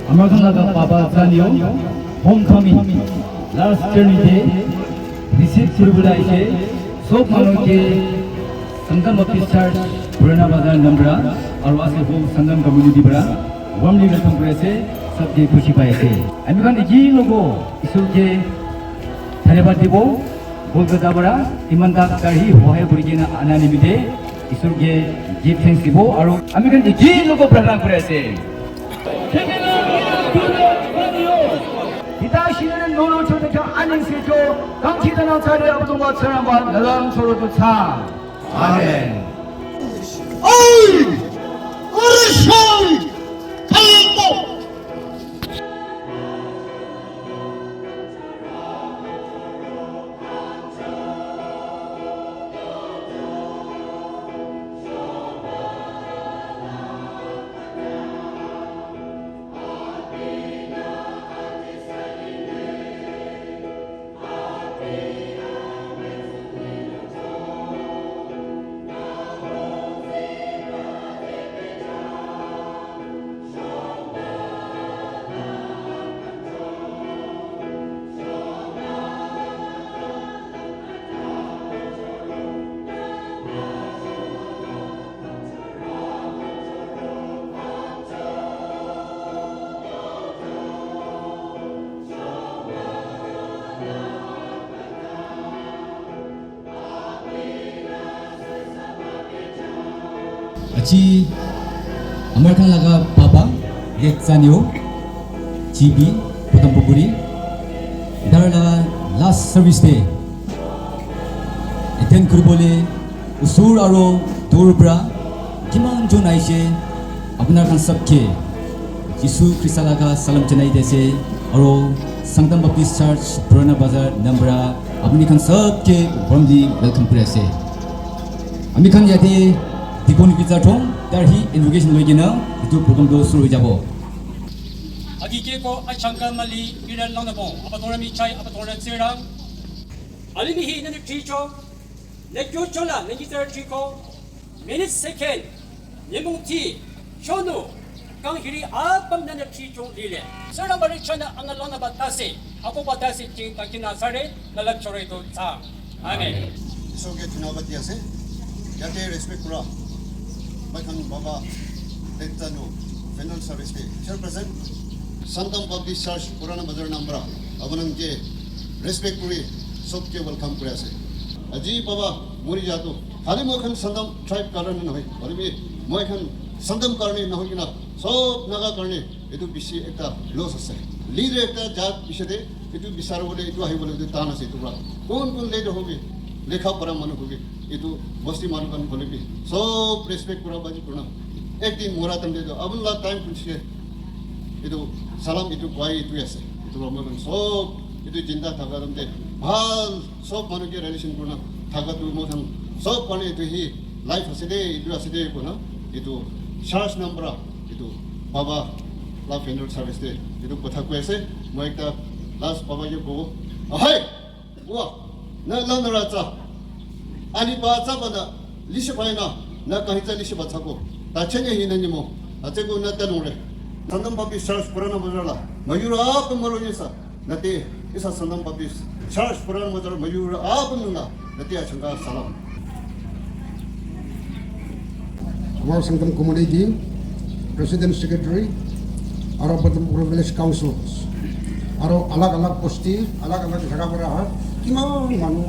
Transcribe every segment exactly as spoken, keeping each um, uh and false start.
Amar khan laga papa Sanyo homecoming last journey te receive kuribole aise. Sob manu ke Sangtam Baptist Church Purana Bazar Namra aru ase whole Sangtam community para warmly welcome kuri ase. Sob ke khushi pai ase. Ami khan eki logo Isor ke dhanyabad dibo. Kolkata para iman tak gari hohai kuri kena ana nimite Isor ke give thanks dibo aru ami khan eki logo prarthana kuri ase. Hita shirene nolo chote kya aning se jo kangchi tanang chale abdung wa tsaramba nalam soro to tsa. Amen. Oi! Orishai! Kalmo! Aji amar khan laga papa Late Sanyo G B Potong Pukuri, tar laga last service te attend kuribole usur aro dur pra kiman jon aishe, apuna khan sabke Jisu Krista laga salam janai di ase, aro Sangtam Baptist Church Purana Bazar Namra apuni khan sabke warmly welcome kuri ase. Ami khan yate Dikon Pizza Thong tar hi invocation loi kena etu program tu shuru hoi jabo. Agi ke ko achangka mali kiran lang nabo abatora mi chai abatora tsera. Alimi hi nani tricho. Nekyo chola nengi tsera triko. Minute second. Nyemung ti. Shono. Kang hiri apam nana tricho lile. Sera mari chana ana lana batase. Ako batase ting takina sare. Nalak chore to tsa. Amen. Iso ke dhanyabad di ase. Yate respect kura. Moi khan baba Late Sanyo funeral service te chairperson Sangtam Baptist Church Purana Bazar Namra. Abunang ke respect kuri sob ke welcome kuri ase. Aji baba mori jato. Khali moi khan Sangtam tribe karne nohoi. Hoile bi moi khan Sangtam karne nohoi kena sob Naga karne etu bishi ekta loss ase. Leader ekta jat bishi de etu bisar bole etu ahi bole etu tan ase etu pra. Kon kon leader hobi, lekha para manu hobi, etu bosti manu khan hoile bi sob respect kura baji kurna. Ek din mora time de to abun la time punche etu salam etu kwai etu ase. Etu pra moi khan sob etu jinda thaka time de bhal sob manu ke relation kurna thaka tu moi khan sob karne etu hi life ase de etu ase de kona etu church number etu baba la funeral service de etu kotha koi ase. Moi ekta last baba ke kobo ahai wa na la na ra tsa ani ba tsa ba na lisi pai na na kahi tsa lisi ba tsa ko ta chenye hi na ni mo a tse ko na ta nong re Sangtam Baptist Church Purana Bazar la mayura pa maro ni sa Nate isa Sangtam Baptist Church Purana Bazar mayura apun nunga nate achanga salam. Amar Sangtam Community President Secretary aro Badam Village Council aro alag alag bosti alag alag jaga para aha kiman manu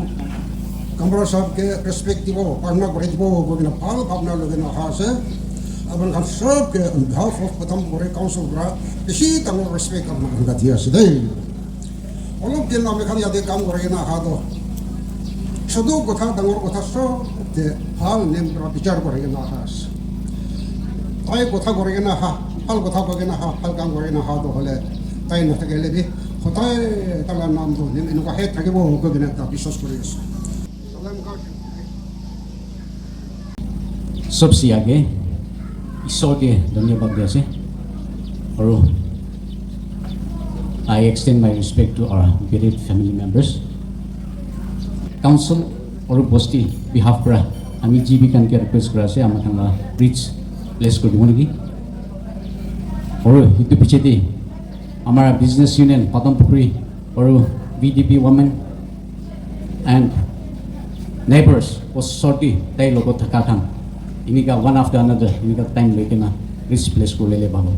Gaonbura sahab ke respect dibo, pratna kuri dibo koi kena bhal bhabna loi kena aha ase. Apuni khan sob ke on behalf of Badam Council para bishi dangor respect apuni khan ke di ase dei. Olop din ami khan yate kam kuri kena aha toh chutu kotha dangor kotha sob ke bhal nen para bichar kuri kena aha ase. Tai kotha kuri kena aha, bhal kotha koi kena aha, bhal kam kuri kena aha toh hoile tai nathakile bi hodai taila naam toh nen enuka he thakibo koi kena ekta biswas kuri ase. Sobse aage Ishwar ke dhanyabad di ase. Aru I extend my respect to our bereaved family members. Council aru bosti behalf para ami G B khan ke request kura ase, ama khan la bridge bless kuri dibo naki. Aru etu piche te Amara business union, Padam Pukhuri, aru V D P women and neighbors, osor te tai logot thaka khan. Inika one after another, inika time loi kena, this place ko lele babo.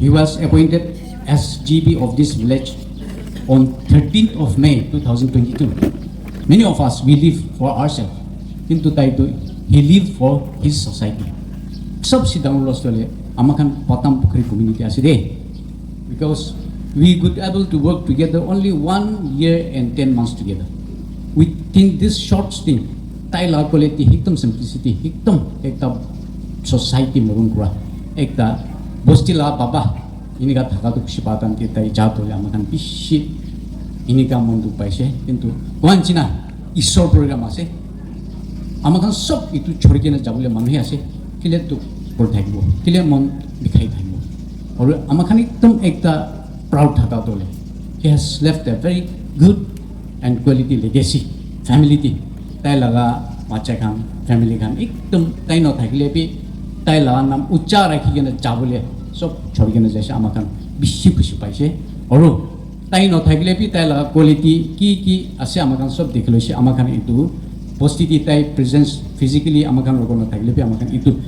He was appointed as G B of this village on thirteenth of May two thousand twenty-two. Many of us, we live for ourselves. Kintu tai tu, he lived for his society. Sabse dangor loss tu le, ama khan Padam Pukhuri community ase de. Because we could able to work together only one year and ten months together. Within this short stint, tai la quality, ekdam simplicity, ekdam ekta society morung kura, ekta bosti la baba, inika thaka tu bishi pa tan ke tai ja tu le ama khan bishi inika mon dukh paise. Kintu koan china Isor program ase. Ama khan sob itu chori kena jabole manu he ase. Kile dukh kuri thakibo, kile mon bikhai thakibo. Aru ama khan ekdam ekta proud thaka tu le. He has left a very good and quality legacy. Family te tai laga bacha khan, family khan ekdam tai na thakile bi tai laga nam ucha rakhi kena jabole sob chori kena jaise, ama khan bishi khushi paise. Aru tai na thakile bi tai laga quality ki ki ase ama khan sob dikhi loise. Ama khan itu bosti te tai presence physically ama khan logot na thakile bi ama khan itu,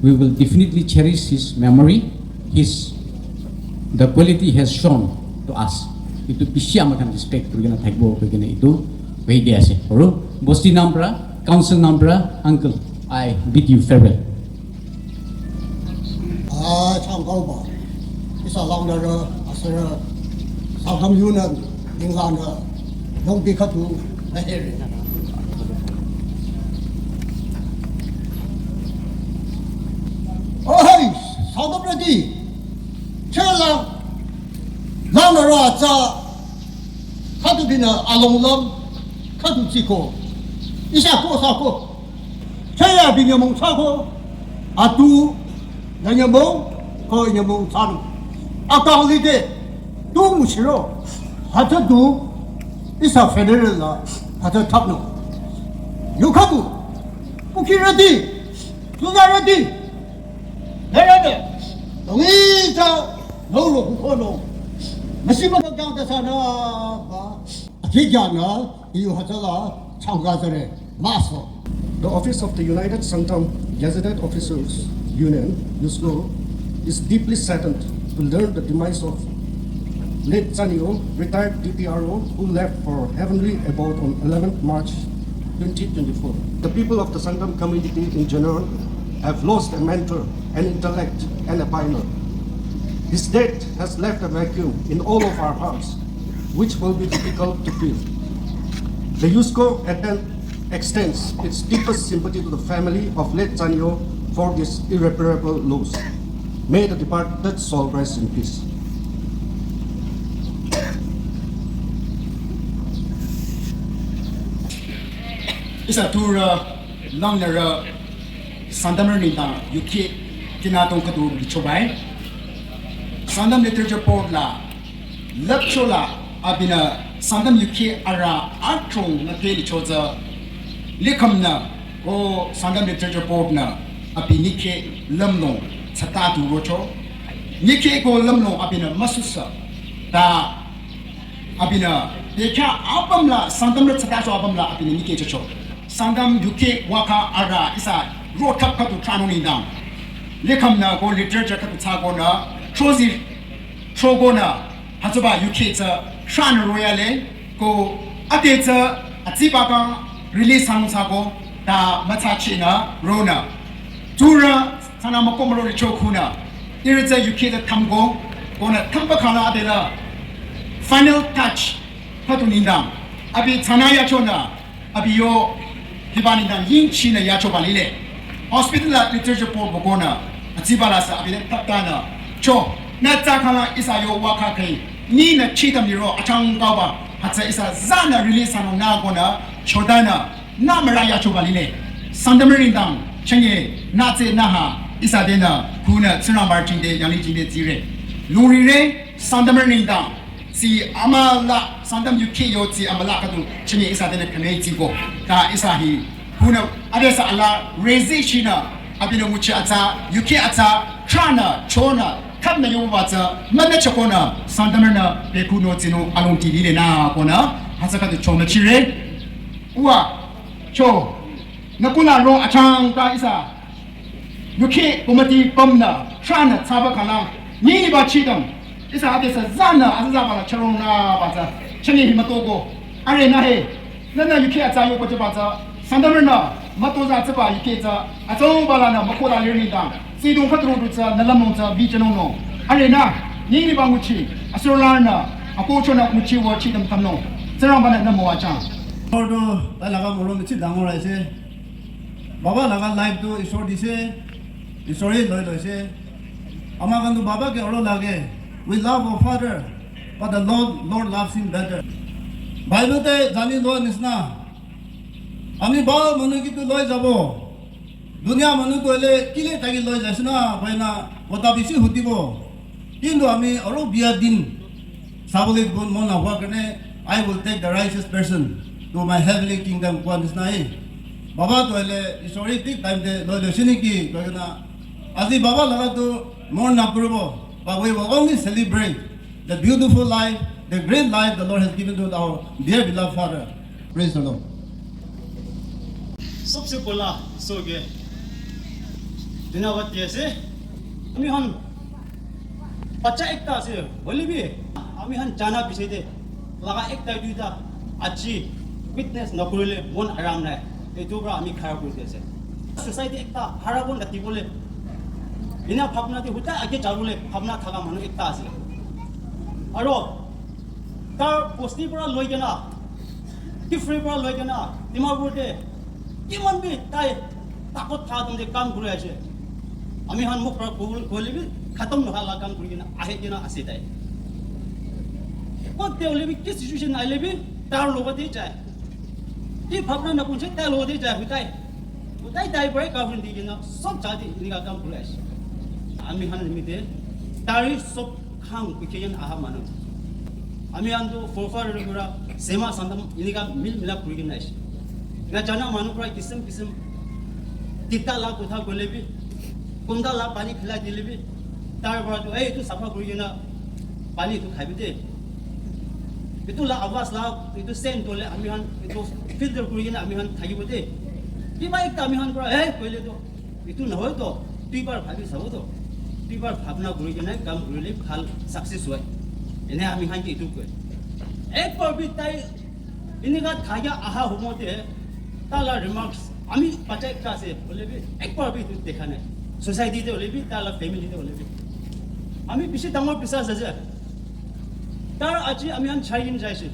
we will definitely cherish his memory, his, the quality he has shown to us. Itu bishi ama khan respect kuri kena thakibo koi kena itu koi di ase. Aru bosti nam pra, council nam pra, uncle, I bid you farewell. Ah, chang kau ba. Isa lang na ra, asa ra. Sa kam yu na, ning lang na. Dong bi kha tu, na he re. Oi, sa kam ra di. Che la. Lang na ra cha. Kha tu bi na, a long lam. Kha tu chi ko. Isa ko sa ko. Chaya bi nyamong sa ko, atu na nyamong ko nyamong sa no. Aka holi de, tu mu shiro, hata tu, isa federal la, hata tap no. Yuka tu, uki ready, tu na ready. Na ready. Dongi sa, no lo ko no. Masima ka ka sa na ba. Akigana, iyo hatala, changazare, maso. The office of the United Sangtam Gazetted Officers Union, USGO, is deeply saddened to learn the demise of late Chanio, retired D P R O, who left for heavenly abode on eleventh March twenty twenty-four. The people of the Sangtam community in general have lost a mentor, an intellect, and a pioneer. His death has left a vacuum in all of our hearts, which will be difficult to fill. The USGO atten-, extends its deepest sympathy to the family of late Chanio for this irreparable loss. May the departed soul rest in peace. Isa tura lang nara Sangtam nita yuki tina tong katu bichobai. Sangtam Literature Board la lepchola abina Sangtam yuki ara atrong na pe lichoza likamna ko Sangtam Literature Board na abini ke lamno chata tu rocho. Nike ko lamno abina masusa ta abina dekha apam la Sangtam ra chata cho apam la abina nike chocho. Sangtam yuki waka ara isa road kap katu trano ni dam. Likamna ko literature katu cha ko na trozi Trogo na, hatsuba yuki tsa, shana royale, ko ate tsa, atsiba ka, release sang sa ko, ta matsa chi na, rona. Tura, sana mako maro richo kuna. Iri tsa yuki tsa tamko, kona tampa kana ate la, final touch, patu nindam. Abi tsana ya chona, Abi yo, hiba ni dan yin chi na ya cho ba li le. Hospital la literature po bo ko na, a chi ba la sa abi le tap ta na. Cho, na tsa kha la isa yo wa kha kai. Ni na chi tam ni ro achang ka ba. Hatsa isa za na release ano na ko na choda na na mara ya choba lile. Sandamar ning dang chenye na tse na ha isa de na ku na tsuna mar ching de yang li ching de zi re. Lu ri re sandamar ning dang si ama la sandam yu ki yo zi ama la ka du chenye isa de na kane zi ko. Ka isa hi ku na ade sa ala rezi shi na abino muchi atsa yu ki atsa tra na cho na Kap na yobo ba tsa, man na chako na, sandamar na, peku no tsino, along ti lile na, ko na, hasa ka tu cho na chire. Ua, cho, na kuna ro achang ka isa. Yuki, komati, pam na, tra na, tsaba ka na, ni ni ba chi dam. Isa ate sa, za na, asa za ba na, charong na, ba tsa, chani hi mato ko. Are na he, na na yuki atsa yo ko ba tsa, Sandamar na, mato za tsa ba yuki tsa, atsa ba la na, mako la lir ni dang. Sidung khatro du tsa nalamung tsa bi chanung no. Are na, ning ni bang uchi, asur lar na, apo cho na uchi wa chi dam tam no. Tsarang ba na na mo wa chang. Lord tu tai laga morom bishi dangor ase. Baba laga life tu Isor dise, Isor he loi loise. Ama khan tu baba ke oro lage. We love our father, but the Lord, Lord loves him better. Bible te jani loa nisna. Ami bhal manu kitu loi jabo. Dunia manu tu ele kile thaki loi jaise na, koi na kotha bishi hutibo. Kintu ami aru biya din sabole mon, mon nahua karne, "I will take the righteous person to my heavenly kingdom," koa nisna he. Baba tu ele Isor he thik time te loi loise niki, koi na. Aji baba laga tu mon nakuribo, but we will only celebrate the beautiful life, the great life the Lord has given to our dear beloved father. Praise the Lord. Sabse poila Isor ke dhanyabad di ase. Ami khan bacha ekta ase, hoile bi ami khan jana bisai te laga ekta duita aji witness nakurile mon aram nai. Etu para ami khara kuri ase. Society ekta harabo natibole, ena bhabna te hutai age jabole bhabna thaka manu ekta ase. Aro tar bosti para loi kena, Kiphire para loi kena, Dimapur te kiman bi tai takot tha dum de kam kuri ase. Ami khan muk para kobol koile bi khatam noha la kam kuri kena ahi kena ase tai. Kot te hoile bi ki situation aile bi tar logote jai. Ki bhabna na kunche tar logote jai hutai. Hutai tai para government di kena sob jati enika kam kuri ase. Ami khan nimite tari sob khang kuche yen aha manu. Ami khan tu forefather kura sema sandam enika mil milap kuri kena ase. Na jana manu para kisim kisim tita la kotha kole bi, kunda la pani philai dile bi, tar para tu, "Ei, etu sapha kuri kena pani etu khaibi de." Etu la awas la, etu scent tole ami khan etu filter kuri kena ami khan thakibo de. Kiba ekta ami khan para, "Hey," koile tu, etu nohoi to, duibar bhabi sabo to. Duibar bhabna kuri kena kam kurile bhal success hoy. Ene ami khan ke etu koi. Ek bar bhi tai enika thakya aha homo te tala remarks ami bacha ekta ase, hoile bi ek bar bhi etu dekha nai. Society te hoile bi, tala family te hoile bi. Ami bishi dangor bisas ase. Tar aji ami khan chai kena jai ase.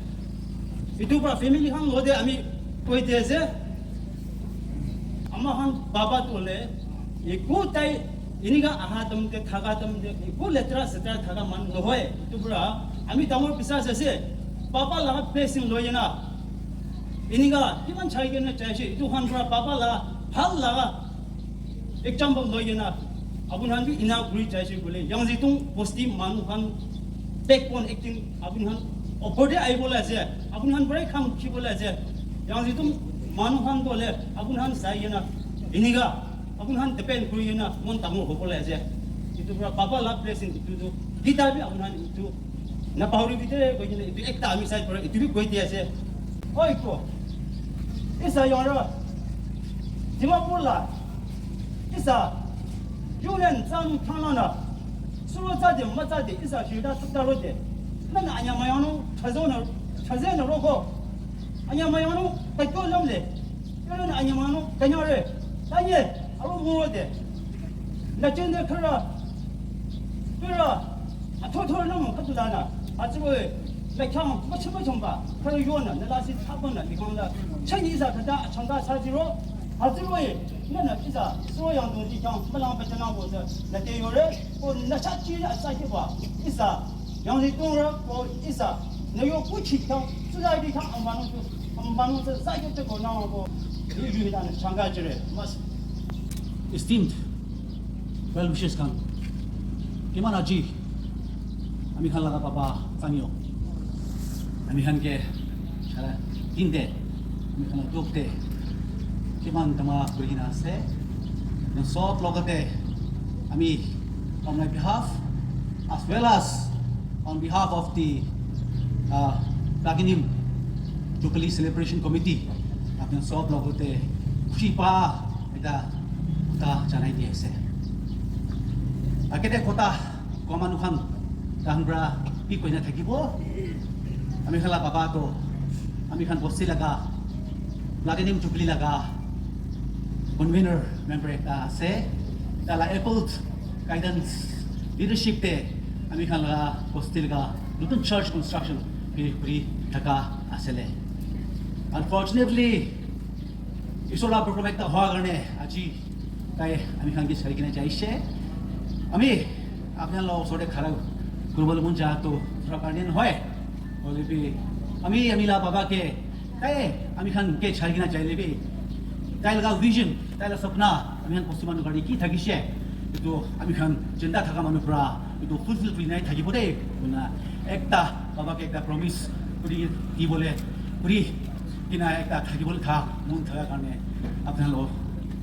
Etu para family khan logote ami koi di ase. Ama khan baba tu hoile eku tai enika aha tam te thaka tam te eku letra setra thaka man nohoi. Etu para ami dangor bisas ase. Baba laga blessing loi kena enika kiman chai kena jai ase. Etu khan para baba laga bhal laga example loi kena apuni khan bi ena kuri jai ase koile, Yangzitung bosti manu khan backbone acting apuni khan opor te ahi bole ase, apuni khan para kam ki bole ase. Yangzitung manu khan to le apuni khan sai kena enika apuni khan depend kuri kena mon dangor hobole ase. Etu para baba la blessing etu tu kita bi apuni khan etu na pauri bi de koi kena etu ekta ami side para etu bi koi di ase. Oi ko, isa yara Dimapur la, isa, Union Zanu Thana na, suru za de ma za de, isa shi da su da ro de, na na anya ma yanu, cha zo na, cha ze na ro ko, anya ma yanu, ta kyo lam le, yo na anya ma yanu, ka nya re, ta ye, a ro mo ro de, na chen de kha ra, kha ra, a tho tho na mo ka tu da na, a zi wo, na kya mo, ma chi ma chong ba, kha ra yo na, na la si cha ko na, ni kong la, cha ni isa ka da, a chong da sa zi ro, Aziroi, nana isa, so yang dong di kyang, malang pa chanang bo sa, na te yore, ko na cha chi ya sa ki ba, isa, Yang si tu ra ko isa. Na yo ku chi ta. Su la di ta ang ba no su. Ang ba no su sa yo te ko na ko. Yu yu da na chang ga jire. Mas. Esteemed well wishes khan. Kiman aji. Ami khan laga papa Sanyo. Ami khan ke sara din de. Ami khan la duk de. Kiman tama kuri na ase. Sob logote ami on my behalf as well as on behalf of the uh, Platinum Jubilee Celebration Committee, apni sob logote khushi pa ekta kotha janai di ase. Akete kotha koa manu khan tahan pra bi koina thakibo. Ami khan la baba to ami khan bosti laga Platinum Jubilee laga convener member ekta ase. Tala able guidance leadership te ami khan laga bosti laga nutun church construction bi kuri thaka asele. Unfortunately, isor la program ekta hoa karne aji tai ami khan ke chari kena jaise. Ami apni khan la osor te khara kuribole mon ja to thora karne nohoi. Hoile bi ami ami la baba ke tai ami khan ke chari kena jaile bi tai laga vision, tai la sapna ami khan bosti manu karne ki thakise, etu ami khan jinda thaka manu pra etu fulfill kuri nai thakibo de kona ekta baba ke ekta promise kuri dibole kuri kena ekta thakibole tha mon thaka karne apni khan la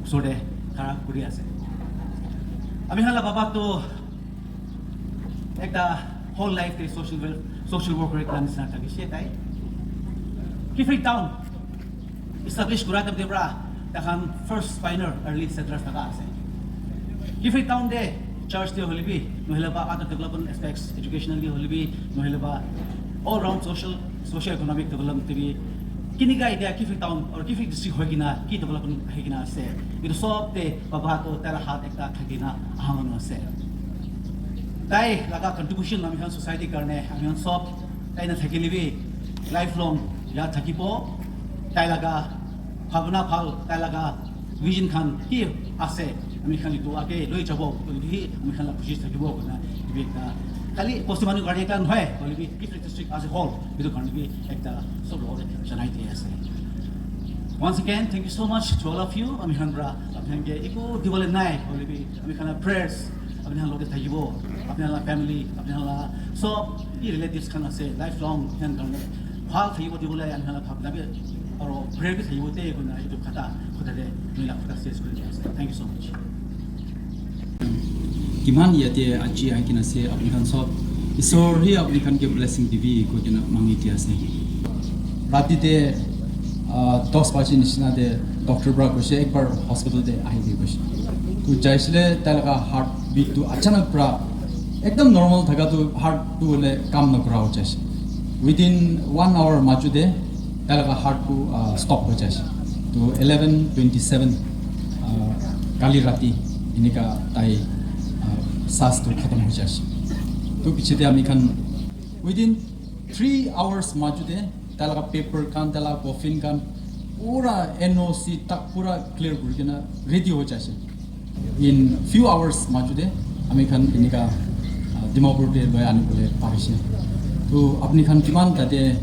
osor te khara kuri ase. Ami khan la baba to ekta whole life te social wel- social worker ekta nisina thakise tai. Kiphire town establish kura time te pra takhan first pioneer early settlers thaka ase. Kiphire town te church te hoile bi nohole ba other development aspects educationally hoile bi nohole ba all round social socio economic development te bi kinika etia Kiphire town or Kiphire district hoi kena ki development ahi kena ase. Etu sob te baba to tai la hat ekta thaki na aha manu ase. Tai laga contribution ami khan society karne ami khan sob tai na thakile bi lifelong yaad thakibo. Tai laga bhabna bhal, tai laga vision khan ki ase ami khan etu age loi jabo koile hi ami khan la khushi thakibo kona etu ekta khali bosti manu karne ekta nohoi hoile bi Kiphire district as a whole etu karne bi ekta sob logote janai di ase. Once again, thank you so much to all of you. Ami khan pra apni khan ke eku dibole nai hoile bi ami khan la prayers apni khan logote thakibo. Apni khan la family, apni khan la sob ki relatives khan ase lifelong apni khan karne bhal thakibo dibole ami khan la bhabna bi aro prayer bi thakibo de kona etu kotha kotha te moi la kotha ses kuri di ase. Thank you so much. Kiman yate aji ahi kena ase, apni khan sob Isor hi apni khan ke blessing dibi koi kena mangi di ase. Rati te, ah, dos baji nishina te doctor pra koise, "Ekbar hospital te ahi di," koise. Tu jaisile, tai laga heart beat tu achanak pra ekdam normal thaka tu heart tu hoile kam nakura ho jaise. Within one hour majo te tai laga heart tu, ah, stop ho jaise. Tu eleven twenty seven, ah, kali rati enika tai, ah, saas tu khatam ho jaise. Tu piche te ami khan within three hours majo te tai laga paper khan, tai laga coffin khan, pura N O C tak pura clear kuri kena ready ho jaise. In few hours majo te ami khan enika, ah, Dimapur te loi ani bole parise. To apni khan kiman tate,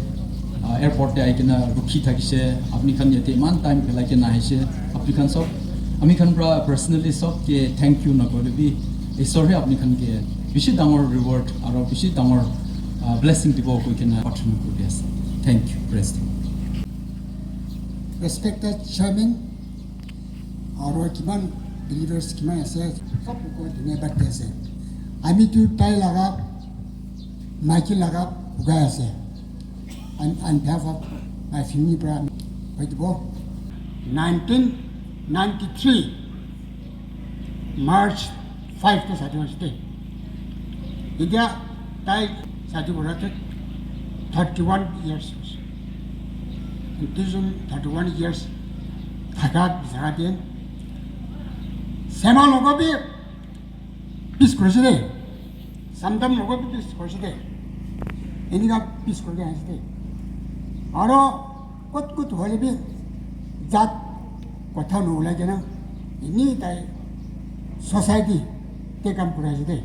ah, airport te ahi kena rukhi thakise, apni khan yate iman time pelai kena ahise, apni khan sob, ami khan pra personally sob ke thank you na kore bi, Isor he apni khan ke bishi dangor reward aro bishi dangor, ah, blessing dibo koi kena prarthana kuri ase. Thank you. Praise the Lord. Respected Chairman, aro kiman believers kiman ase, sob ko dhanyabad di ase. Ami tu tai laga, maiki laga bugai ase. And on behalf of my family pra koi dibo. Nineteen ninety-three March five te sadi hoise de. Etia tai sadi kura te thirty one years hoise. Thirty one years thaka bisara te sema logo bi peace korise de. Samtam logo bi peace korise de. Enika peace kuri kena ase de. Aro kot kot hoile bi jat kotha noulai kena eni tai society te kam kuri ase de.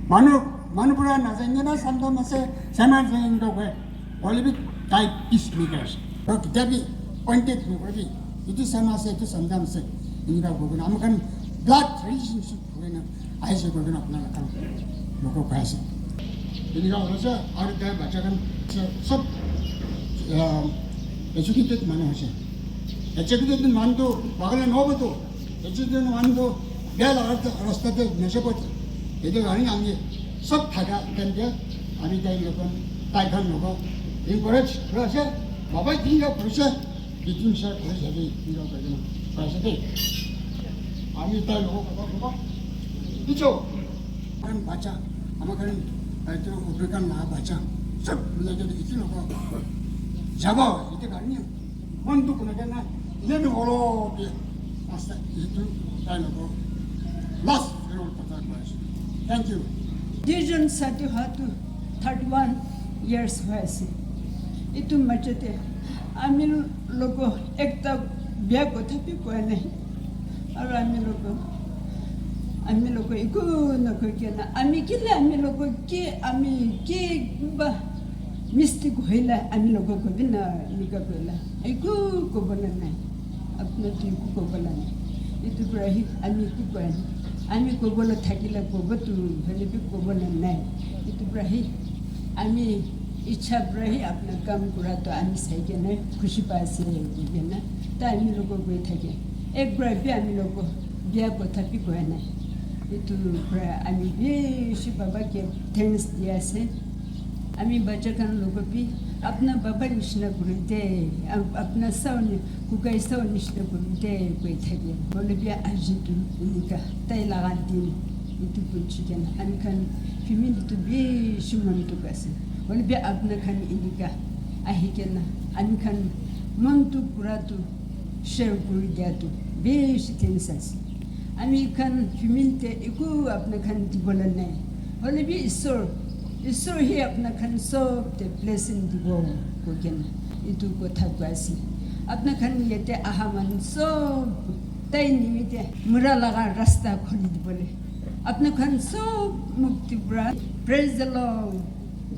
Manu Manu pura na jai na Sangtam ase, Sema jai ndo koi. Hoile bi tai peace maker ase. To kitia bi appointed nokore bi. Itu Sema ase, itu Sangtam ase. Enika koi kena, ami khan blood relationship koi kena, aise koi kena apna khan logo koi ase. Enika hoise, aru tai bacha khan sob, um, educated manu ase. Educated manu to pagal na hobo to. Etu tu manu tu bia laga rasta te nasha pati. Etu karne ami sob thaka khan ke ami tai logon, tai khan logo encourage kura ase. Baba din ka kura ase, bitin sa kura ase, din ka kura ase. Kura ase de. Ami tai logo baba baba. Icho. Kan bacha, ama kan itu kan la bacha. Sob mila ke itu logo. Jabo, itu karne. Mon dukh na kena, ye bi olo bi asta itu tai logo last funeral kotha koi ase. Thank you. Duijon sati hoitu thirty one years hoi ase. Itu majote ami logo ekta bia kotha bi koa nai. Aru ami logo, ami logo eku nokoi kena, ami kile ami logo ke, ami ke ba mistake hoile ami logo kobi na nika koila. Eku kobo la nai. Apna tu eku kobo la nai. Itu pura hi ami eku koi. Ami kobo la thakile kobo tu hoile bi kobo la nai. Itu pura hi ami ichha pura hi apna kam kura to ami sai kena khushi pa ase koi kena. Ta ami logo koi thake. Ek bar bi ami logo bia kotha bi koa nai. Itu pura ami bishi baba ke thanks di ase. Ami bacha khan logo bi apna baba nishina kuri de, ap-, apna sao ni, kukai sao nishina kuri de koi thake. Hoile bi aji tu enika tai laga din itu buchi kena ami khan family tu bishi mon dukh ase. Hoile bi apna khan enika ahi kena ami khan mon tu pura tu share kuri dia tu bishi thanks ase. Ami khan family te eku apna khan dibo la nai. Hoile bi Isor, Isor hi apna khan sob te blessing dibo koi kena itu kotha koi ase. Apna khan yate aha man sob tai nimite mura laga rasta khuli dibole. Apna khan sob mukti pura. Praise the Lord.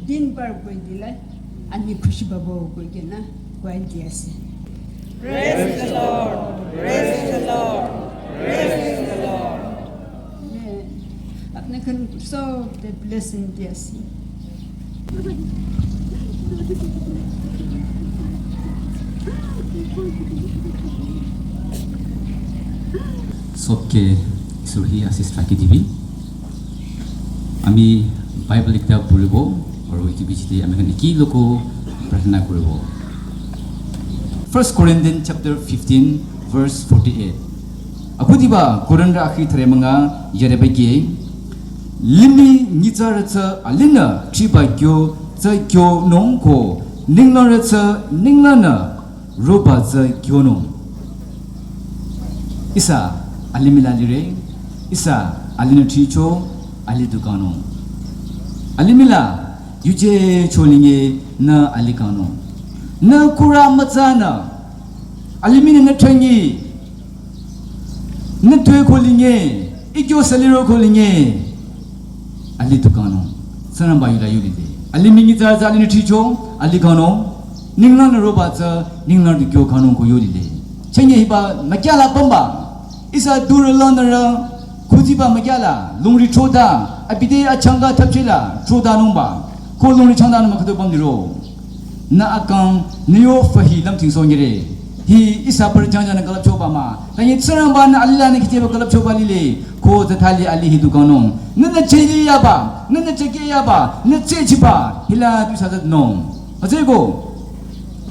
Din par koi dile ami khushi pabo koi kena koi di ase. Praise the Lord. Praise the Lord. Praise the Lord. Amen. Apna khan sob te blessing di ase. Sobke Isor hi asis rakhi dibi. Ami Bible ekta puribo, aru etu bichi te ami khan eki logo prarthana kuribo. First Corinthians chapter fifteen, verse forty-eight. Aku diba Korinth akhir thare manga yare bagi limi ngicha racha alina chiba kyo cha kyo nong ko ningla racha ningla na roba cha kyo nong. Isa alimila lire, isa alina chicho ali dukano. Alimila yuje cholinge na alikano. Na kura matsana alimina na trangi. Nitwe kolinge, ikyo saliro kolinge. Ali tukano, sanamba yula yulide. Ali mingi za za ali niticho, ali kano. Ningla na roba za, ningla dukyo kano ko yulide. Chenye hiba makyala pamba. Isa dura la nara, kuziba makyala, lungri choda, abide achanga tapchila, choda nomba. Ko lungri chanda nomba kudo pamdiro. Na akang niyo fahi lam ting so ngire. Hi isa par jang jang na kalap choba ma. Tangi tsarang ba na alila na kiti ba kalap choba lile. Ko ta thali ali hi dukanong. Na na cheli ya ba. Na na cheke ya ba. Na che chi ba. Hila tu sa dat nong. Aje go.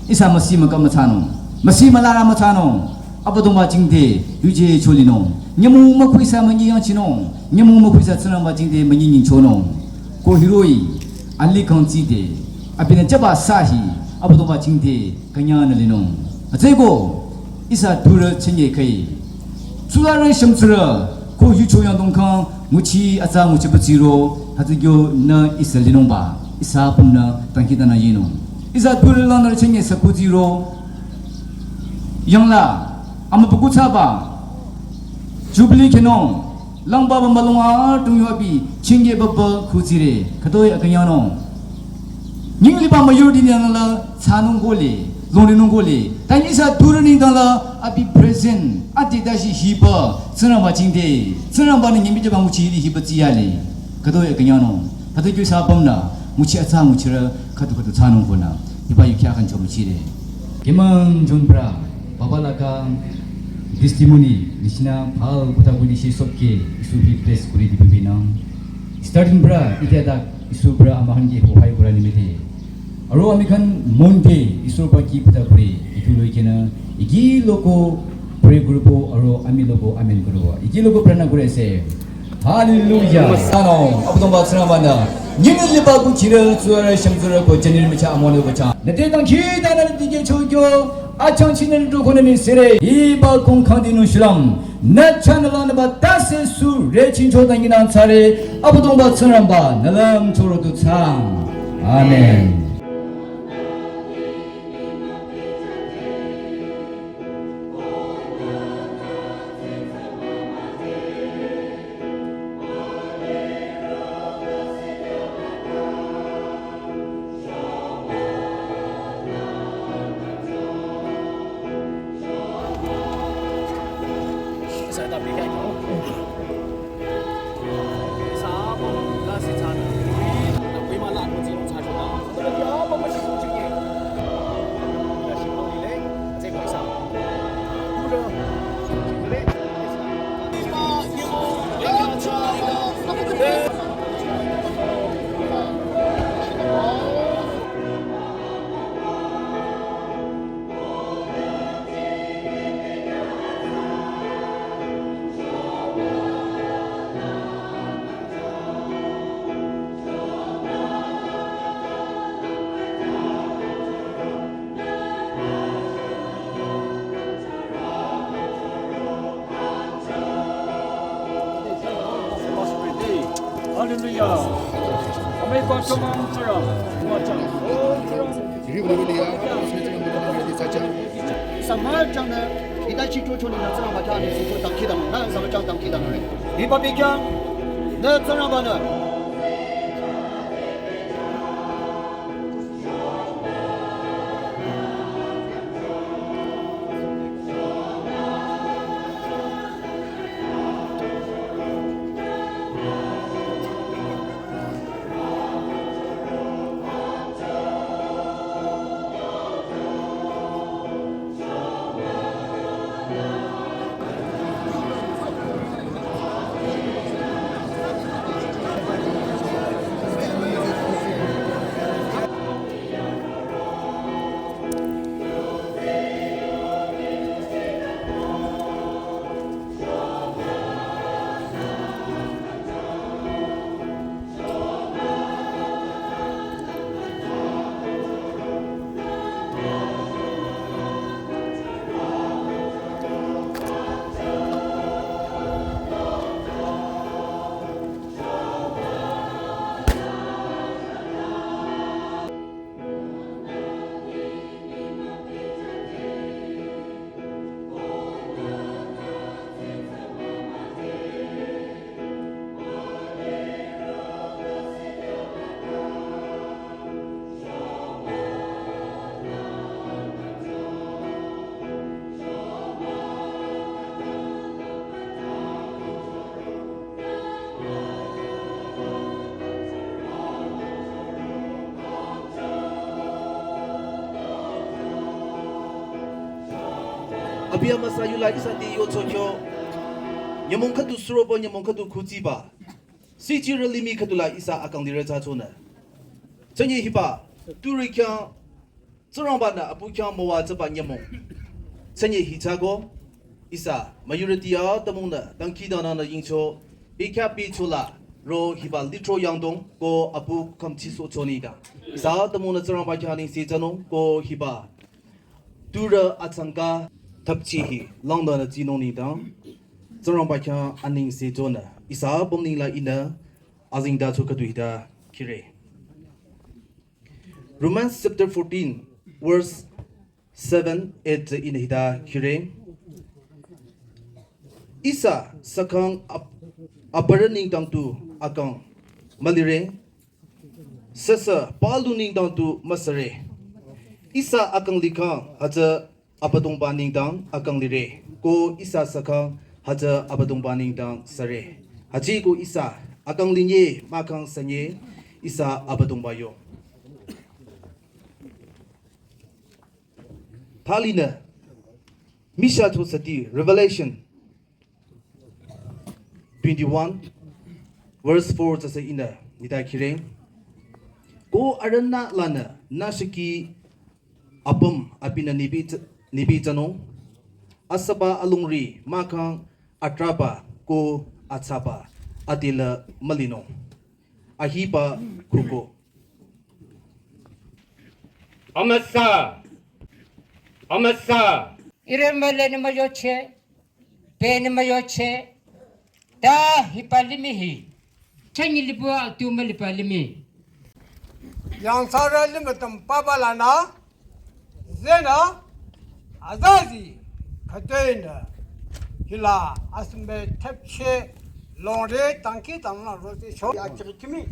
Isa masi ma kam ma chano. Masi ma la ma chano. Abadong ba chingde. Yuje choli nong. Nyamu ma kuisa ma ngi yang chino. Nyamu ma kuisa tsarang ba chingde ma ngi ngi chono. Ko hiroi, ali kang tsi de, abina jaba sahi, abu dongba ching de, kanya na linong. Atsai ko, isa dura chenye kai. Tsula re sham tsura, ko yu cho yang dong kang, nguchi atsa nguchi pa tsiro, hatsi gyo na isa linong ba, isa pun na tangki dana yinong. Isa dura lang na chenye sa ku tsiro, yang la, ama pa ku tsa ba, Jubilee kenong, lang ba ba malong a tung yo abi, Chinge baba khuchire, katoi akanyano. Nying liba mayur di nang la, sanung gole, longre nung gole. Tani sa duru ning dang la, abi present, ati dashi hiba, tsana ma chingde, tsana ba ni nyimbi jaba nguchi ni hiba tsiyale. Katoi akanyano. Katoi kyu sa bam na, nguchi atsa nguchi ra, katu katu sanung gona. Hiba yu kya kan chomu chire. Kemang jon pra, baba laka testimony, nishina phal kotha kuni shi sobke, isu hi bless kuri dibi bina. Starting pra, itya tak, isu pra amahan ke hohai kura nimite. Aro ami khan mon te, isu pra ki pata kuri, itu loi kena, iki loko pray kuribo, aro ami loko amen kuribo. Iki loko prana kuri ase. Hallelujah. Sano, abdong ba tsana banda. Nyini liba ku chira tsura sham tsura ko jenir micha amone ko cha. Nete tang ki dana dike chokyo, achang chinen du kone mi sire. Iba kong khandi nu shilam. Na chana la na ba tase su re chin cho dangi nan sare. Abdong ba tsana ba, nalam choro tu tsang. Amen. Hallelujah. Amai kwa chomang chara. Kwa chang. Oh, chara. Sama chang na, ita chi to choni na tsara ma chang ni si to tang ki dang na, sama chang tang ki dang na. Ipa pi kyang, na tsara ba na. Abia masa yula isa ti yo chokyo. Nyamong khatu surobo nyamong khatu khuti ba. Si chi rali mi khatu la isa akang dire cha chona. Chanye hiba, tu ri kya, tsurang ba na apu kya mo wa cha ba nyamong. Chanye hi cha go, isa, majority ya tamung na, dang ki da na na ying cho, bi kya bi cho la, ro hiba litro yang dong, ko apu kam chi so cho ni ka. Isa tamung na tsurang ba kya ni si cha nong, ko hiba. Tura atsangka thapchi hi langda na tsinong ni dang. Tsurang ba kya aning se jona. Isa bomning la ina azing da chuka duida kire. Romans chapter fourteen, verse seven, eight ina hida kire. Isa sakang ap-, apara ning tang tu akang malire. Sasa palu ningdang tu masare. Isa akang likang haja abadongba ningdang akang lire. Ko isa sakang haja abadongba ningdang sare. Haji ko isa akang linye makang sanye isa abadongba yo. Thalina Misha to sati Revelation twenty-one, verse four jasa ina nida kire. Ko arana lana nashiki apam apina nibi, nibi jano. Asaba alungri makang atrapa ko atsapa atila malino. Ahipa kuko. Amasa. Amasa. Iremele ni mayoche. Pe ni mayoche. Da hipa limi hi. Changi libu atu malipa limi. Yang sara lima tam papa lana. Zena. Azazi. Katena. Hila. Asme tepche. Longre tangki tangna rote sho. Ya chiri kimi.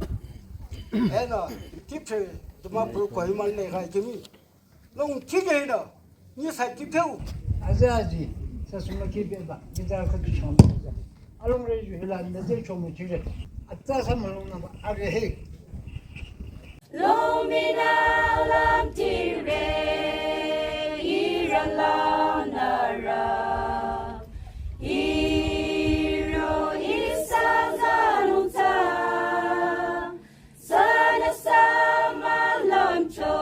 Ena. Tipse. Duma puru kohima le ha kimi. Long chige na. Ni sa tipeu. Azazi. Sa suma ki beba. Ni da ka tu shamba. Along re ju hila. Na je chomo chire. Atsa sa malong na ba. Are he. Lumina lam tire, ira la nara, iro isa zanunta, sana sama lamcho,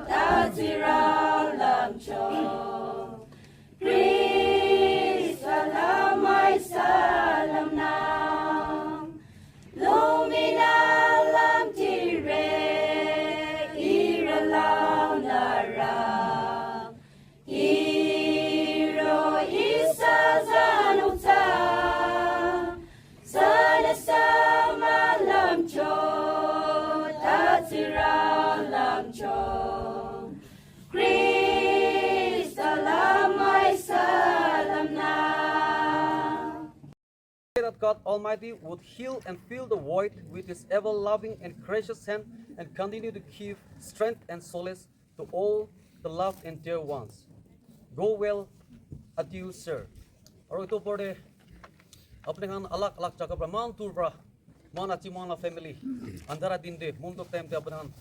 tatira lamcho. Christ alamai salam nam. Lumina lam tire, ira lam nara. Iro isa zanuta. Sana sama lamcho, tatira lamcho. Christ alamai salam na. Pray that God Almighty would heal and fill the void with His ever loving and gracious hand and continue to give strength and solace to all the loved and dear ones. Go well, adieu, sir. Aru etu opor te apni khan alag alag jaga para, eman dur para, eman achi, eman la family, andhara din te, mon dukh time te apni khan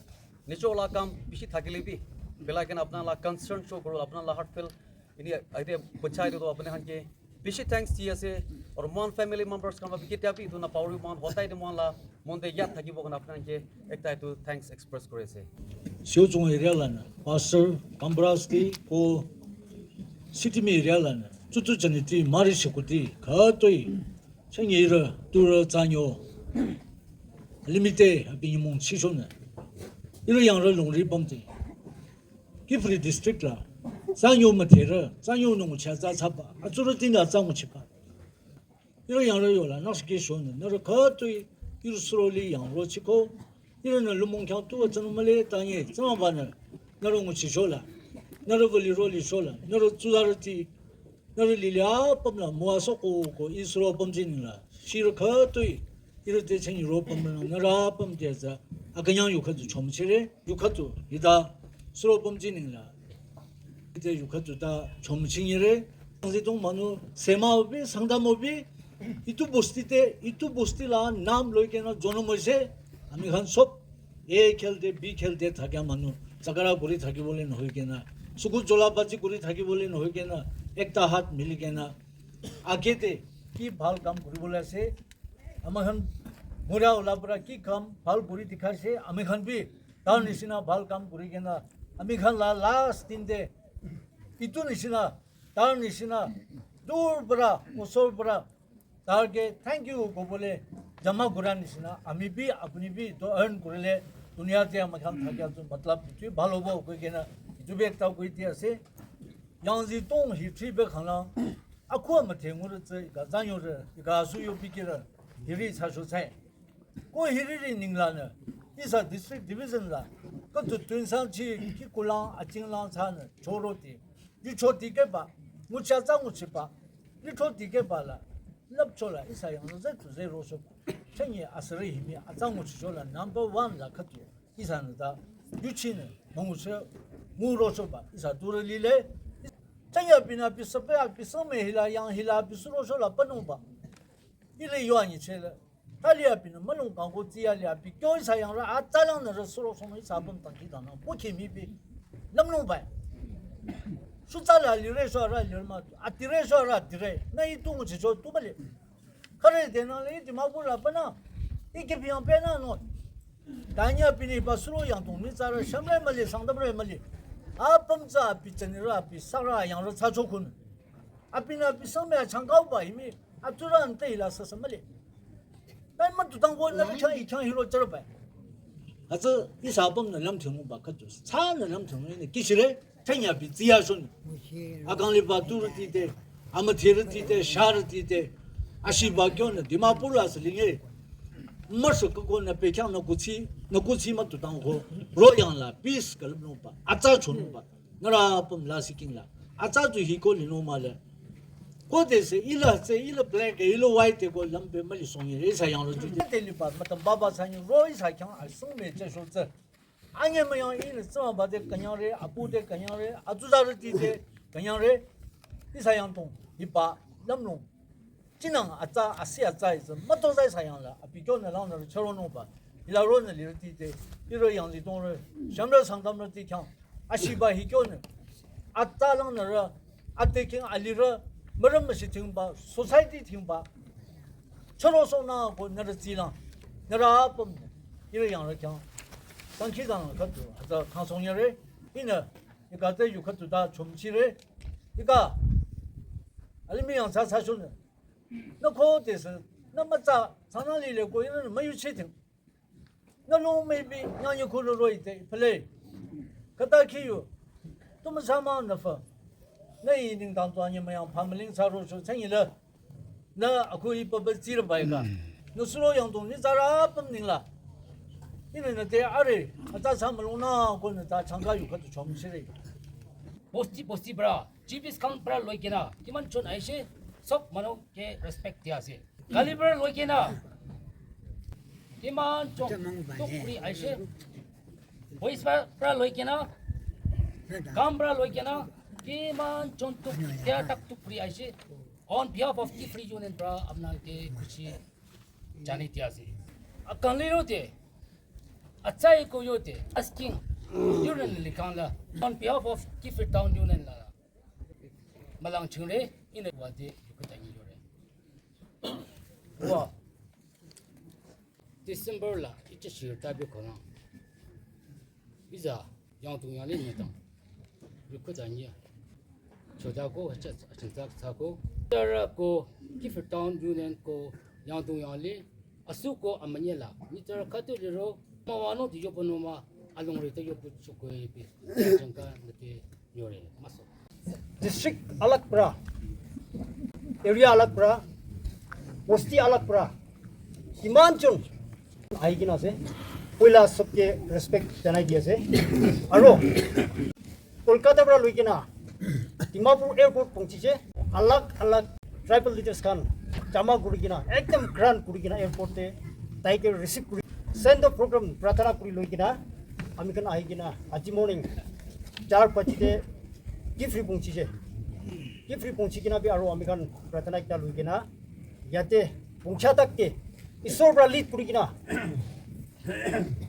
nijor la kam bishi thakile bi, belai kena apna la concern show kuru, apna la heartfelt ini aide bachai do apni khan ke bishi thanks di ase. Aru mon family members khan bi ketia bi etu na pauri, mon hotai de mon la mon de yad thakibo khan apni khan ke ekta etu thanks express kuri ase. Siu chung area la na, Pastor Kambrasti ko Sitimi area la na, chutu chaniti, mari sikuti, khatoi, changi ira, tura, chanyo, limite, abinimung, sisona. Ira yang ra lungri bamti. Kiphire district la, chanyo matera, chanyo nung cha cha chapa, atsura tinda chango chipa. Iro yang ro yo la, nak sike shon, naro ka tui, iro suro li yang ro chiko, iro na lumong kyang tu wa tsano male, tanye, tsama ba na, naro ngo chi sho la, naro vali ro li sho la, naro tsu da ro ti, naro li li a pam la, mo a so ko ko, i suro pam jin la, shi ro ka tui, iro te chen ro pam la, naro a pam te za, a kanyang yu ka tu chom chire, yu ka tu, ida, suro pam jin la. Ite yukha tuta chom chingire. Sangsi tong manu sema obi, sangdam obi, itu bosti te, itu bosti la nam loi kena jonom hoise. Ami khan sob A khel te, B khel te thakya manu, chakara kuri thaki bole nohoi kena, suku jola baji kuri thaki bole nohoi kena, ekta hat mili kena, age te ki bhal kam kuri bole ase, ama khan mura ola para ki kam bhal kuri dikha ase, ami khan bi tar nisina bhal kam kuri kena, ami khan la last din te itu nisina, tar nisina, dur para, osor para, tar ke thank you kobole jama kura nisina, ami bi, apni bi, to earn kurile, dunia te ami khan thakya tu matlab itu bhal hobo koi kena, itu bi ekta koi di ase. Yang zi tong hi tri be khana, akhu ama te ngur tse, ga zan yo re, ga su yo bi kira, hiri sa shu sai. Ko hiriri ningla na, isa district division la, ko tu tun sang chi ki kulang aching lang sa na, choro ti, di cho ti ke ba, mu cha za mu chi ba, di cho ti ke ba la, lap cho la, isa yang lo zai tu zai ro so ba. Chenye asere himi atsangu chicho la number one la khatu. Isa na da yuchi ne mungu se ngu ro so ba isa dura li le. Chenya pina pi sape a pi so me hila yang hila pi suro so la panu ba. Ile yo ani che le. Tali a pi na malung kang ko ti ya li a pi kyo isa yang ra a ta lang na ra suro so me isa bam tang ki da na. Ko ki mi pi. Nam nung ba. Su ta la li re so ra li ma. A ti re so ra ti re. Na i tu ngu chicho tu ba le. Kare de na le di ma bu la pa na. I ke pi yang pe na no. Tanya pini pa suro yang tong ni tsara shamre mali sangdamre mali. A pam tsa pi tsani ra pi sakra yang ra tsa chokun. A pina pi sangme a changkau ba himi. A tura an te hila sa sa mali. Nai ma tu tang ko na ri chang i chang hiro tsara ba. A tsa i sa pam na lam thung ba ka tu. Sa na lam thung ni ki shire. Tenya pi tsia shun. A kang li ba tu ri ti te. A ma thi ri ti te. Sha ri ti te. A shi ba kyo na. Di ma pu ra sa li nge. Maso ko ko na pe kyang na kuchi, na kuchi ma tu tang ko. Ro yang la, peace ka lum no pa. Acha chun no pa. Na ra pum la si king la. Acha tu hi ko li no ma le. Ko de se ila se ila black ila white ko lam pe ma li song ye sa yang lo ji. Te li pa ma tam ba ba sa ni ro sa kyang a sung me che so tse. Anye ma yang ila sa ba de kanyang re, apu de kanyang re, atu za re ti de kanyang re. Isa yang tong, hi pa lam no. Chinang atsa asi atsa is mato zai sayang la apikyo na lang na charo no ba ila ro na li ti te iro yang li tong re sham ra sang dam ra ti khyang asi ba hi kyo ne atsa lang na ra ate king ali ra maram ma si thing ba society thing ba charo so na ko na ra ti lang na ra pom ne iro yang ra khyang tang khi dang ka tu atsa khang song ya re ina ika te yu ka tu da chom chi re ika ali mi yang sa sa shun Na ko te se, na ma tsa, tsa na li le ko yin ma yu chi ting. Na lo me bi, nya yu ku lo ro i te, pele. Ka ta ki yu, tu ma sa ma na fa. Na yi ning dang zua ni ma yang pa ma ling sa ro shu chen yi le. Na a ku yi pa pa zi le bai ka. Na su lo yang dong ni za ra pam ning la. Yi ne na te a re, a ta sa ma lo na ko na ta chang ka yu ka tu chom chi re. Bosti, bosti bra. G Ps khan pra loi kena kiman jon ahishe, sob manu ke respect dia ase. Kali pra loi kena kiman jon tok kuri ahishe, boys pra, pra loi kena, kam pra loi kena kiman jon tok dia tak tok kuri ahishe. On behalf of Kiphire Union pra apna ke khushi jani dia ase. Akanle yo de, achai ko yo de, asking union likan la, on behalf of Kiphire Town Union la, malang chungre, ina wa de, yuko tangi yo re. Wa, December la, ichi shir tabi kona. Biza, yang tung yang le ni tang. Yuko tangi ya. Choda ko, acha, acha, acha, acha ko. Tara ko, Kiphire Town Union ko, yang tung yang le, asu ko amanya la. Ni tara katu le ro, ma wa no di yo pono ma, along re te yo pu chukoi pe. Jangka nake yo re, maso. District alag pra, area alag pra, bosti alag pra, kiman jon ahi kena ase. Poila sobke respect janai di ase. Aro Kolkata pra loi kena Dimapur airport pahunchise. Alag alag tribal leaders khan jama kuri kena ekdam grand kuri kena airport te tai ke receive kuri send off program prarthana kuri loi kena ami khan ahi kena aji morning char baji te Kiphire pahunchise. Kiphire pahunchi kena bi aro ami khan prarthana ekta loi kena yate pahuncha tak te Isor pra lead kuri kena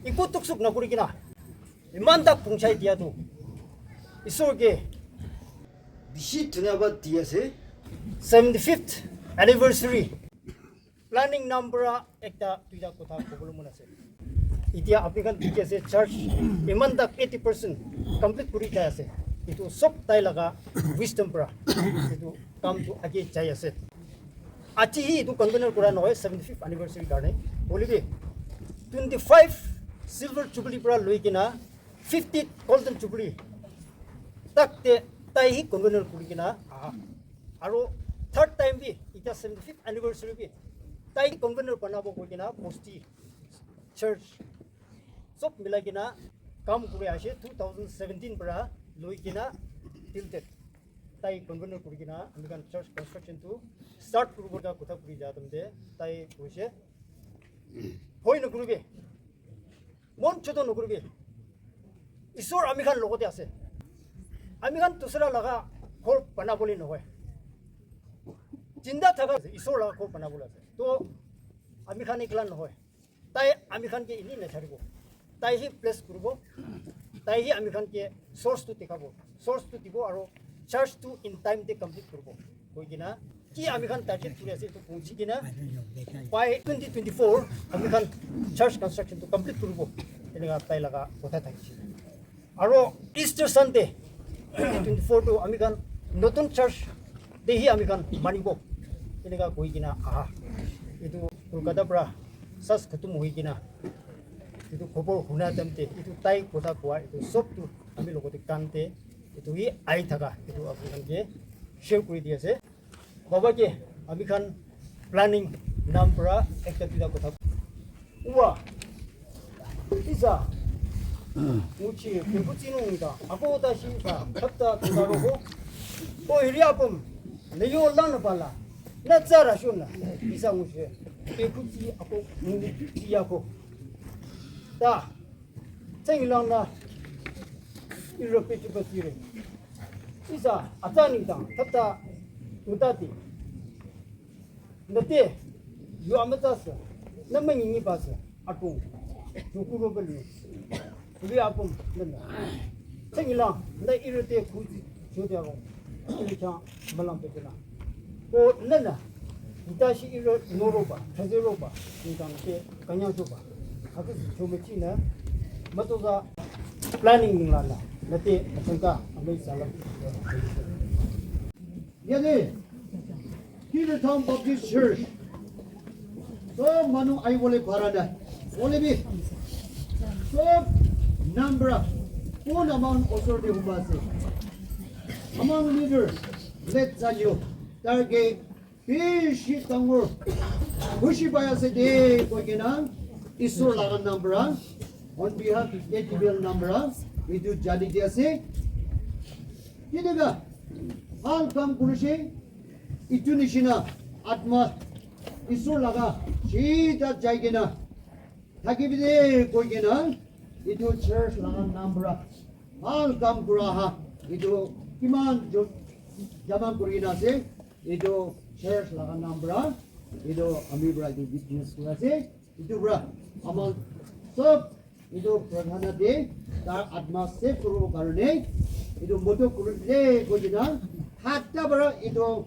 iku tuk suk na kuri kena iman tak pahunchai dia tu Isor ke bishi dhanyabad di ase. Seventy fifth anniversary planning number ekta duita kotha kobole mon ase. Etia apni khan dikhi ase church iman tak eighty percent complete kuri jai ase. Etu sob tai laga wisdom pra etu kam tu age jai ase. Aji hi etu convener kura nohoi seventy fifth anniversary karne. Hoile bi twenty five silver jubilee pra loi kena fifty golden jubilee tak te tai hi convener kuri kena aha. Aro third time bi etia seventy fifth anniversary bi tai convener banabo koi kena bosti church sob milai kena kam kuri ase two thousand seventeen pra loi kena till date. Tai convener kuri kena ami khan church construction tu start kuribo ka kotha kuri ja tam de tai koise. Bhoi nokuribi. Mon choto nokuribi. Isor ami khan logote ase. Ami khan dusra laga ghor banabole nohoi. Jinda thaka Isor laga ghor banabole ase. To ami khan ekla nohoi. Tai ami khan ke ini nacharibo. Tai hi bless kuribo. Tai hi ami khan ke source tu dekhabo. Source tu dibo aro church tu in time te complete kuribo. Koi kena ki ami khan target kuri ase etu pahunchi kena by twenty twenty-four ami khan church construction tu complete kuribo. Eneka tai laga kotha thakishe. Aro Easter Sunday twenty twenty-four tu ami khan notun church te hi ami khan manibo. Eneka koi kena aha. Etu Kolkata pra sas khatum hoi kena etu khobor huna time te etu tai kotha koa etu sob tu ami logote kan te etu hi ahi thaka etu apni khan ke share kuri di ase. Baba ke ami khan planning nam pra ekta duita kotha. Uwa. Isa. Muchi, kempuchi no nita. Ako ta shi sa, tapta tuta roko. O hiri apum. Leyo lana pala. Na tsara shuna. Isa muchi. Kempuchi ako, muchi ako. Ta. Tseng lang na. Iro pechi pasire. Isa, atani ta. Tapta tuta ti. Nate, yu amatsa sa, nama nini ba sa, atung, yu kuro bali, kuri apum, nana. Sengila, na irate kuzi, jode aro, iri cha, malam pe kena. Ko nana, ita shi iro noro ba, thaze ro ba, ni dang ke, kanya jo ba. Hatu si chome chi na, mato za, planning ningla na, nate, asangka, amai salam. Yate, Kiri Town Baptist Church. Sob manu ahi bole para nai. Hoile bi, sob nam pra, kon aman osor te huma ase. Among leader, let Zanyo, tar ke bishi dangor khushi pai ase de, koi kena, Isor laga nam pra, on behalf of K T B L nam pra, etu jani di ase. Kenika bhal kam kurishe, etu nishina atma Isor laga sida jai kena thakibi de koi kena etu church laga nam pra bhal kam kura ha etu kiman jo-, jama kuri kena ase etu church laga nam pra etu ami pra etu witness kuri ase etu pra ama sob Etu prathana te tar atma save kuribo karone etu moto kuri de koi kena hatta para etu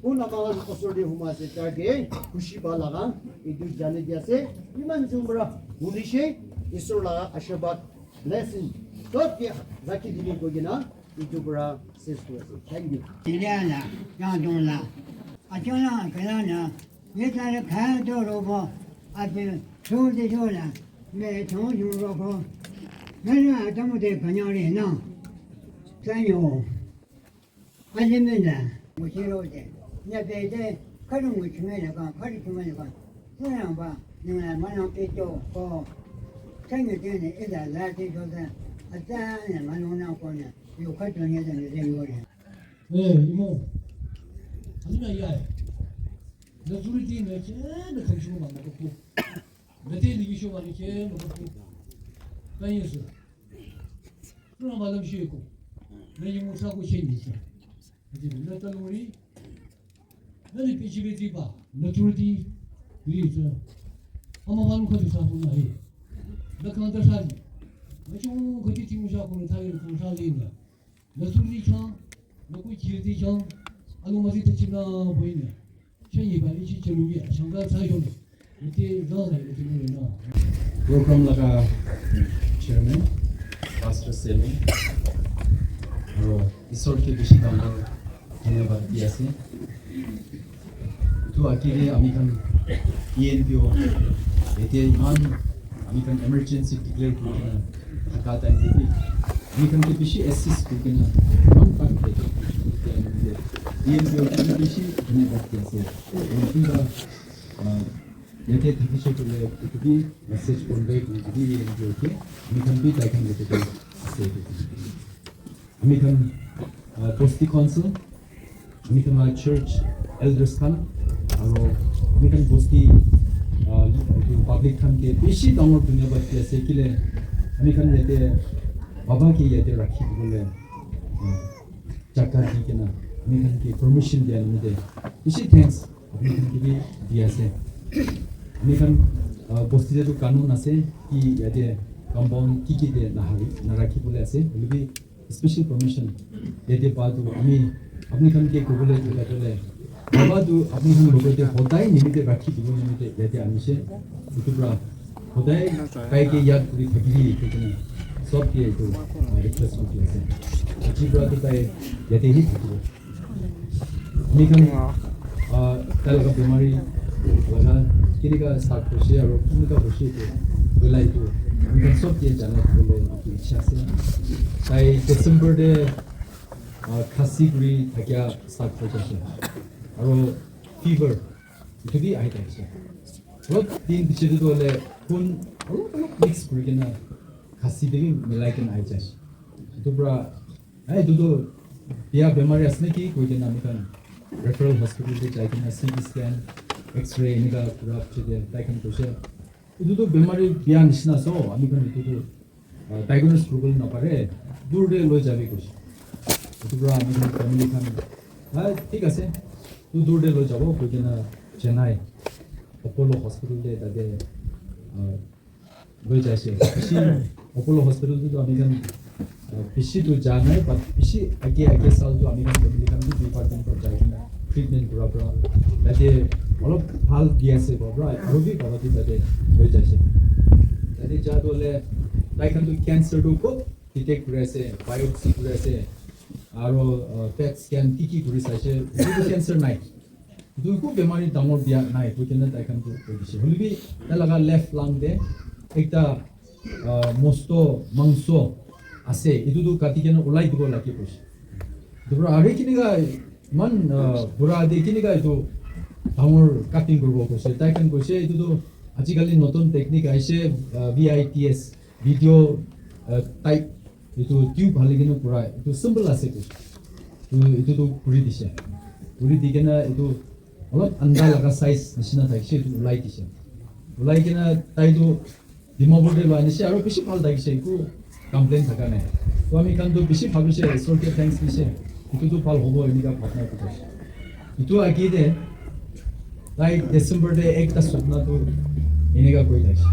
kun ama khan osor te huma ase tar ke khushi pa laga etu jane di ase iman jun para hunishe Isor laga ashirwad blessing sob ke rakhi dibi koi kena etu para ses kuri ase. Thank you. Tiliana, Yangdongla, Achona, Kalana, Yetana, Kaya, Dorobo, Ate, Sodi, Dola, Me, Tong, Yuroko, Mena, Atamu, De, Kanyari, No, Sanyo, Alimena, Mushiro, De, Nabede, Karu, Muchimena, Karu, Chimena, Sanamba, Nuna, Mano, Pito, Ko, Sanyo, Tene, Ida, Lati, Doda, Atana, Manona, Kona, Yukato, Neda, Neda, Yori. Eh, imo. Ani na yai. Na zuri ti na che, na kan shu ma na ko. Na te ni shu ma ni che, na ko. Kan yesu. Na ma lam shi ko. Na imo sa ko che ni sa. Ati na ta lori. Na ni pi chi be ti ba. Na zuri ti. Ni sa. Ama ma ko ti sa ko na he. Na kan ta sa ni. Na chu ko ti ti mu sa ko na ta ko sa ni na. Na suri chang, na kui chiri chang, anu masi te chimna boina. Chen yi ba ichi chelu ye, shanga sa yo. Ite za za ite mo na. Program laga chairman, Pastor Selin, aro Isor ke bishi dangor dhanyabad di ase. Etu age te ami khan E N P O, etiya iman ami khan emergency declare kuri kena thaka time te bi ami khan ke bishi assist kuri kena iman bhal kuri kena E N P O ke bi bishi dhanyabad di ase. Aru kunba, ah, yate thakise koile etu bi message convey kuri dibi E N P O ke ami khan bi tai khan yate ase. Ami khan, uh, Bosti Council, ami khan la church elders khan, aro ami khan Bosti, etu public khan ke bishi dangor dhanyabad di ase, kile ami khan yate baba ke yate rakhi dibole, uh, jaga di kena ami khan ke permission dia nimite bishi thanks apni khan ke bi di ase. Ami khan, uh, bosti te tu kanun ase ki yate compound ki ki te nahari narakhi bole ase, hoile bi special permission yate pa tu ami apni khan ke kobole jaga tu le baba tu apni khan logote hodai nimite rakhi dibo nimite yate anishe. Etu pra hodai tai ke yad kuri thakibi koikena sob ke etu, ah, request kuri ase. Aji pra tu tai yate hi thakibo. Ami khan, ah, tai laga bemari laga kenika start hoise aru kenika hoise etu hoila etu ami khan sob ke jana dibole etu ichha ase. Tai December te, ah, khasi kuri thakia start hoi jaise. Aru fever etu bi ahi thakise. Olop din piche te toh hoile khun olop olop mix kuri kena khasi te bi milai kena ahi jai. Etu pra, "Hey, etu toh bia bemari ase naki?" koi kena ami khan referral hospital te jai kena C T scan, X-ray enika kura piche te tai khan koise, "Etu toh bemari bia nishina ase, oh, ami khan etu toh, ah, diagnose kuribole napare, dur te loi jabi," koise. Etu pra ami khan family khan, "Ah, thik ase, tu dur te loi jabo," koi kena Chennai Apollo Hospital te tate, ah, loi jaise. Bishi Apollo Hospital tu ami khan, ah, bishi tu ja nai, but bishi age age sal tu ami khan family khan bi department pra jai kena treatment kura pra tate olop bhal di ase baba pra, aru bi baba tu tate loi jaise. Tate ja tu hoile tai khan tu cancer tu kot detect kuri ase, biopsy kuri ase, aro, uh, PET scan ki ki kuri saise, etu tu cancer nai. Etu eku bemari dangor bia nai, etu kena tai khan tu koi dise. Hoile bi tai laga left lung te ekta, uh, mosto mangso ase, etu tu kati kena ulai dibo lage koise. Etu pra aru kenika iman, uh, bura de kenika etu dangor cutting kuribo koise. Tai khan koise etu tu ajikali notun technique aise, uh, V I T S. Video, uh, type, etu tube hali kena kura, etu simple ase etu. Etu, etu tu kuri dise. Kuri di kena etu olop anda laga size nishina thakise, etu ulai dise. Ulai kena tai tu Dimapur te loi anise, aru bishi bhal thakise, eku complain thaka nai. To ami khan tu bishi bhabise, Isor ke thanks dise. Etu tu bhal hobo, enika bhabna kuri ase. Etu age te tai December te ekta sopna tu enika koi thakise,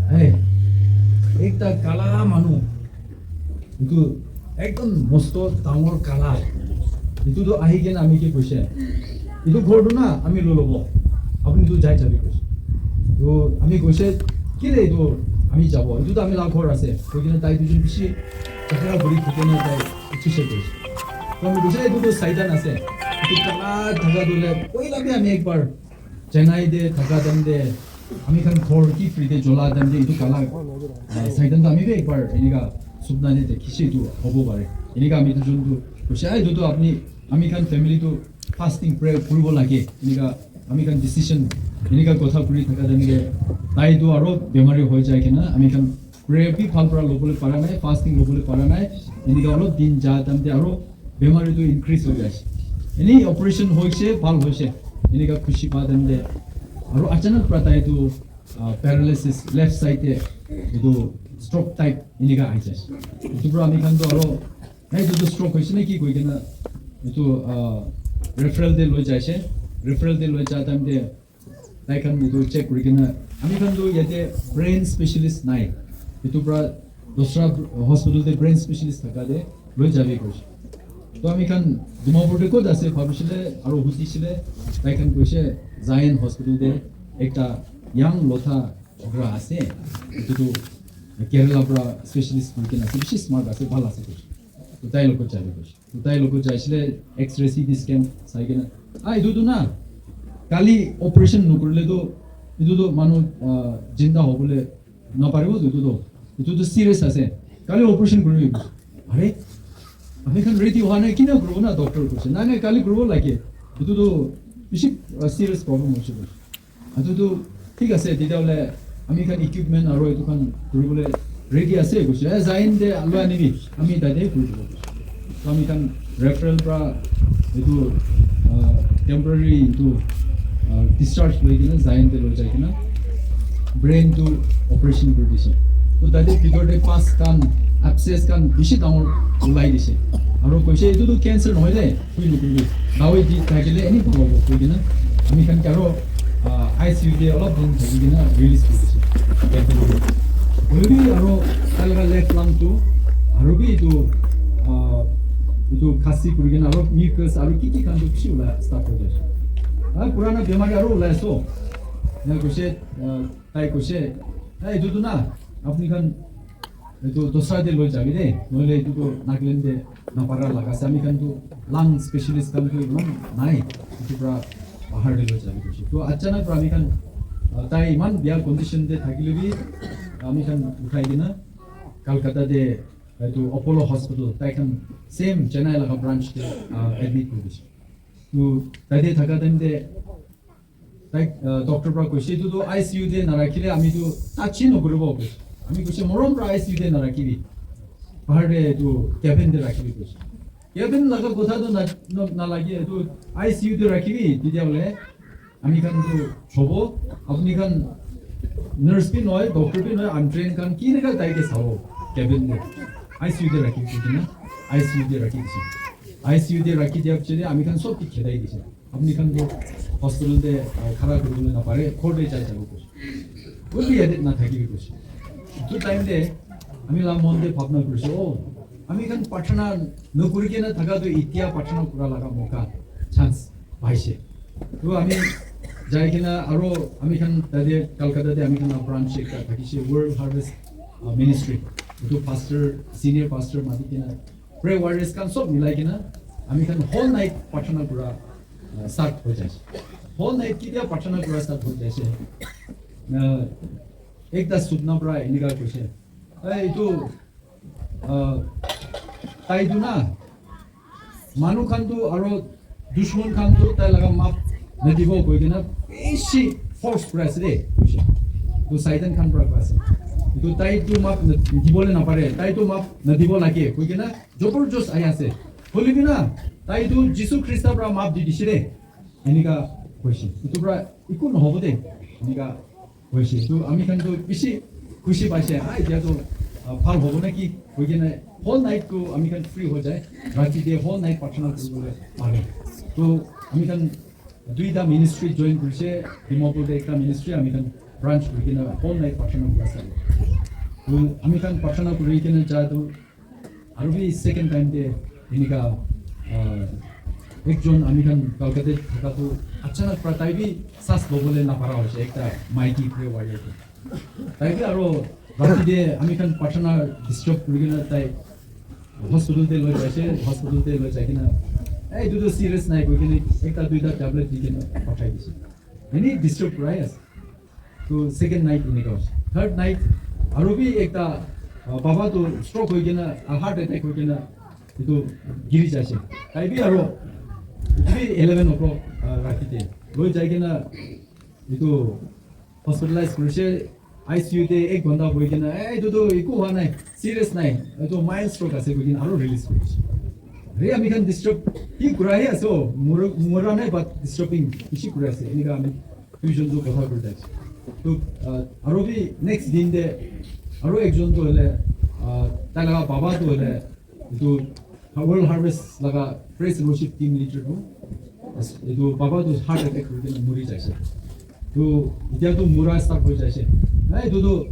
"Hey, ekta kala manu, etu ekdom mosto dangor kala, etu tu ahi kena ami ke koise, 'Etu ghor tu na ami loi lobo, apuni tu jai jabi,' koise." To ami koise, "Kile etu ami jabo, etu tu ami laga ghor ase," koi kena tai duijon bishi jhagara kuri thaki na tai uthise koise. To ami koise, "Etu tu Saitan ase. Etu kala thaka tu le, poila bi ami ekbar Chennai te thaka time te, ami khan ghor ki free te jola time te, etu kala, ah, Saitan tu ami bi ekbar enika supna te dekhise, etu hobo pare." Enika ami duijon tu koise, "Ai, etu tu apni, ami khan family tu fasting prayer kuribo lage." Enika ami khan decision, enika kotha kuri thaka time te tai tu aro bemari hoi jai kena ami khan prayer bi bhal para lobole para nai, fasting lobole para nai. Enika olop din ja time te aro bemari tu increase hoi jai ase. Eni operation hoise, bhal hoise. Enika khushi pa time te aro achanak para tai tu, ah, paralysis, left side te etu stroke type enika ahi jai ase. Etu para ami khan tu aro, "Hey, etu tu stroke hoise naki?" koi kena etu, ah, referral te loi jai ase. Referral te loi ja time te tai khan etu check kuri kena, "Ami khan tu yate brain specialist nai, etu para dusra hospital te brain specialist thaka te loi jabi," koise. To ami khan Dimapur te kot ase bhabisile aro hudisile, tai khan koise, "Zion Hospital te ekta young lotha chokra ase, etu tu Kerala para specialist kuri kena ase, bishi smart ase, bhal ase," koise. To tai logot jabi koise. To tai logot jaisile, X-ray, C T scan sai kena, "Ah, etu tu na, kali operation nokurile tu, etu tu manu, ah, jinda hobole naparibo tu, etu tu, etu tu serious ase. Kali operation kuribi." "Are, ami khan ready howa nai, kina kuribo na?" doctor koise. "Nai, nai, kali kuribo lage. Etu tu bishi, ah, serious problem hoise," koise. Etu tu thik ase, tetya hole ami khan equipment aro etu khan kuribole ready ase koise. Eh, Zion te loi anibi, ami tate kuri dibo koise. To ami khan referral pra etu, ah, temporary etu, ah, discharge loi kena Zion te loi jai kena brain tu operation kuri dise. To tate bitor te pus khan, abscess khan bishi dangor ulai dise. Aro koise, "Etu tu cancer nohoi de, kui nokuribi. Dawai di thakile eni bhal hobo," koi kena ami khan ke aro, ah, I C U te olop din thaki kena release kuri dise. Hoile bi aro tai laga left lung tu aro bi etu, ah, etu khasi kuri kena aro mucus aro ki ki khan tu bishi ulai start hoi jai. Ah, purana bemari aro ulai so. Ena koise, ah, tai koise, "Eh, etu tu na, apni khan etu dosra te loi jabi de, nohole etu tu Nagaland te napara laga ase, ami khan tu lung specialist khan tu iman nai, etu pura bahar te loi jabi," koise. To achanak pura ami khan, ah, tai iman bia condition te thakile bi ami khan uthai kena Kolkata te etu Apollo Hospital, tai khan same Chennai laga branch te, ah, admit kuri dise. To tate thaka time te tai, ah, doctor pura koise, "Etu tu I C U te narakhile ami tu touch hi nokuribo," koise. Ami koise, "Morom pura I C U te narakibi. Bahar te etu cabin te rakibi," koise. Cabin laga kotha tu na, na, nalage, etu I C U te rakibi, tetya hole ami khan tu chobo, apni khan nurse bi nohoi, doctor bi nohoi, untrained khan kineka tai ke sabo cabin te. I C U te rakhi dise na, I C U te rakhi dise. I C U te rakhi dia piche te ami khan sob ke khedai dise. Apni khan tu hospital te, ah, khara kuri bole na pare, ghor te jai jabo koise. Koi bi yate na thakibi koise. Etu time te ami la mon te bhabna kurise, "Oh, ami khan prarthana nokuri kena thaka tu itya prarthana kura laga moka, chance paise." To ami jai kena aro ami khan tate Kolkata te ami khan la branch ekta thakise, World Harvest, ah, Ministry. Etu pastor, senior pastor mati kena prayer warriors khan sob milai kena ami khan whole night prarthana kura, ah, start hoi jaise. Whole night ketia prarthana kura start hoi jaise, ah, ekta sutna pura enika koise, "Eh, etu, ah, tai tu na, manu khan tu aro dushman khan tu tai laga map nadibo koi kena bishi force kuri ase de," koise. To Satan khan pura koi ase, "Etu tai tu map na-, dibole napare, tai tu map nadibo lage," koi kena jabardast ahi ase. Hoile bi na, "Tai tu Jisu Krista pura map di dise de," enika koise. "Etu pura eku nohobo de," enika koise. To ami khan tu bishi khushi paise, "Ah, etya tu, ah, bhal hobo na ki?" koi kena whole night tu ami khan free hoi jai, rati te whole night prarthana kuri bole pare. To ami khan duita ministry join kurise, Dimapur te ekta ministry, ami khan branch kuri kena whole night prarthana kuri ase. To ami khan prarthana kuri kena ja tu Aru bi second time te enika, ah, ekjon ami khan Kolkata te thaka tu achanak pra tai bi saas lobole napara hoise, ekta maiki prayer warrior te. Tai bi aru rati te ami khan prarthana disturb kuri kena tai hospital te loi jaise, hospital te loi jai kena, "Eh, etu tu serious nai," koi kena ekta duita tablet di kena pathai dise. Eni disturb kurai ase. To second night enika hoise. Third night, aru bi ekta, uh, baba tu stroke hoi kena, uh, heart attack hoi kena, etu giri jaise. Tai bi aru, etu bi eleven o'clock, uh, rati te loi jai kena, etu hospitalize kurise, I C U te ek ghonta bohi kena, "Eh, etu tu eku hua nai, serious nai, etu mild stroke ase," koi kena aru release kurise. Re ami khan disturb, ki kura he ase, oh, mura, mura nai, but disturbing, bishi kura ase, enika ami duijon tu kotha kuri thakise. To, ah, aru bi next din te aru ekjon tu hoile, ah, tai laga baba tu hoile etu World Harvest laga praise and worship team leader tu, etu baba tu heart attack kuri kena muri jaise. To etia tu mura start hoi jaise. Nai, etu tu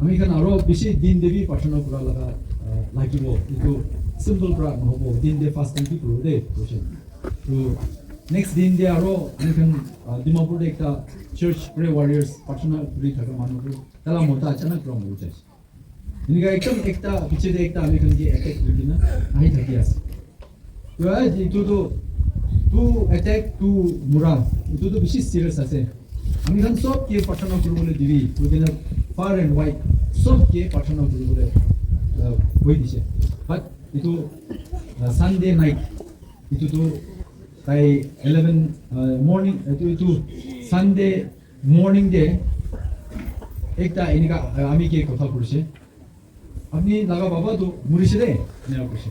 ami khan aru bishi din te bi prarthana kura laga, ah, lagibo. Etu simple pra nohobo. Din te fasting bi kuribo de, koise. To next din te aru ami khan, ah, Dimapur te ekta church prayer warriors prarthana kuri thaka manu tu tala mota achanak pra mori jaise. Enika ekdam ekta piche te ekta ami khan ke attack kuri kena ahi thaki ase. To, ah, etu tu, tu attack, tu mura, etu tu bishi serious ase. Ami khan sob ke prarthana kuribole dibi, koi kena far and wide sob ke prarthana kuribole, ah, koi dise. But etu, ah, Sunday night, etu tu tai eleven, ah, morning, etu, etu Sunday morning te ekta enika, ah, ami ke kotha kurise. "Apni laga baba tu murise de," enika koise.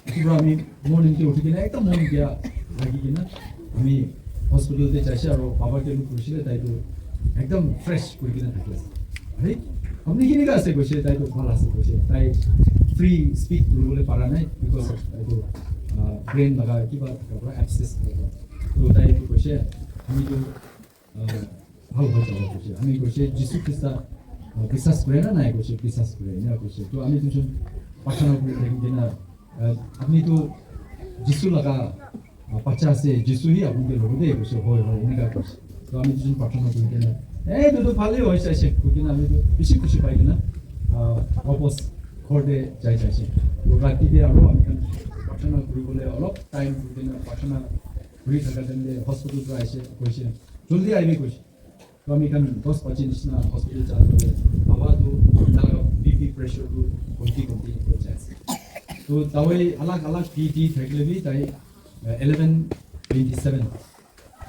Etu pra ami morning te uthi kena ekta mon beya lagi kena ami hospital te jaise aru baba ke look kurise, tai tu Ekdom fresh kuri kena thaki ase. Hey, apni kenika ase koise, tai to bhal ase koise. Tai free speak kuribole para nai because of etu, ah, brain laga kiba thaka para abscess thaka para. To tai to koise, ami to, ah, bhal hoi jabo koise. Ami koise, Jisu Krista, ah, biswas kore na nai koise, biswas kore, eneka koise. To ami dujon prarthana kuri thaki kena, ah, apni to Jisu laga, ah, bacha ase, Jisu hi apni ke lobo de koise, hoi, hoi, eneka koise. To ami dujon prarthana kuri kena, eh, etu to bhal hi hoise, ase, koi kena ami to bishi khushi pai kena, ah, wapas ghor te jai jai ase. To rati te aro ami khan prarthana kuri bole olop time kuri kena prarthana kuri thaka time te hospital para aise, koise, "Jaldi aibi," koise. To ami khan dos baji nisna hospital ja bole, baba to taila B P pressure to komti komti hoi jai ase. To dawai alag alag di di thakile bi tai, uh, eleven twenty seven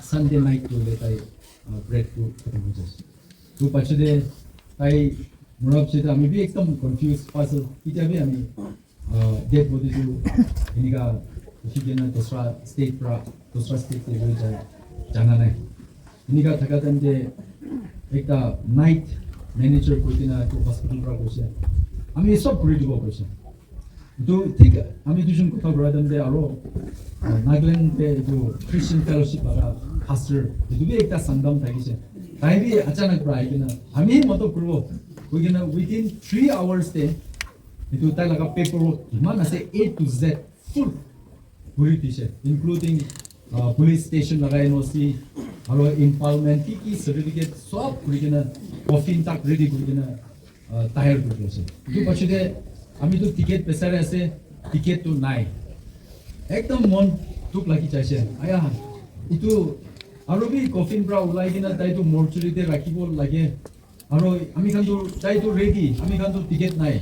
Sunday night to le tai, uh, bread to khatam hoi jai ase. To pache de tai mura piche de ami bi ekdam confused, puzzle, itya bi ami, uh, dead body tu enika uthi kena dusra state pra, dusra state te loi jai, jana nai. Enika thaka time te ekta night manager koi kena etu hospital pra koise, "Ami sob kuri dibo," koise. Etu thik ami dujon kotha kura time te aro, uh, Nagaland te etu Christian Fellowship laga pastor, etu bi ekta Sangam thakise. Tai bi achanak pra ahi kena, "Ami moto kuribo," koi kena within three hours te etu tai laga paperwork kiman ase, A to Z full kuri dise, including, uh, police station laga N O C, aro impoundment, ki ki certificate, sob kuri kena, coffin tak ready kuri kena, uh, tayar kuri ase. Etu pache de ami tu ticket bisari ase, ticket tu nai. Ekdam mon dukh lagi jaise. Aya, etu aro bi coffin pra ulai kena tai tu mortuary te rakhibo lage. Aro ami khan tu, tai tu ready, ami khan tu ticket nai.